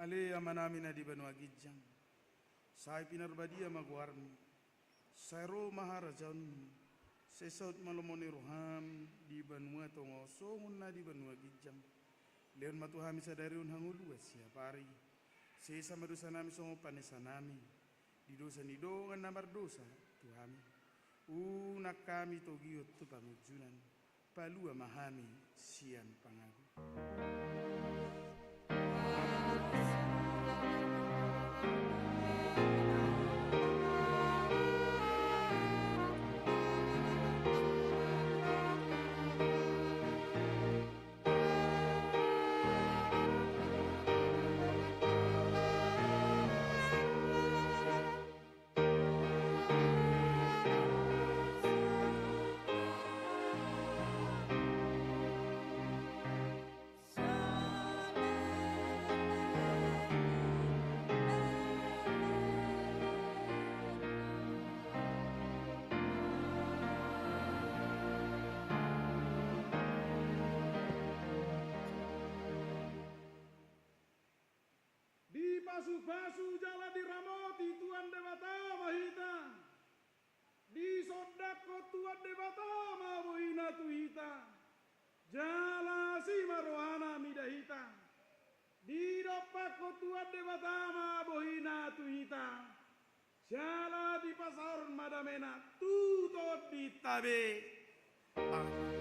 Ale Amanami na di banua ginjang, sai pinarbadia ma goarMu. Sai ro ma harajaonMu. Sai saut ma lomo ni rohaM di banua tonga on songon na di banua ginjang. Lehon ma tu hami sadari on hangoluan siapari. Sesa ma dosanami songon panesanami di dosa ni dongan na mardosa tu hami. Unang hami togihon tu pangunjunan. Palua ma hami sian pangago. Dipasupasu jala diramoti Tuhan Debata ma hita. Disondangkon Tuhan Debata ma bohina tu hita. Jala asi ma rohana mida hita. Didompakkon Tuhan Debata ma bohina tu hita. Jala dipasaorhon ma damena tu tondinta be. Amen.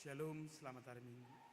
Shalom, selamat hari Minggu.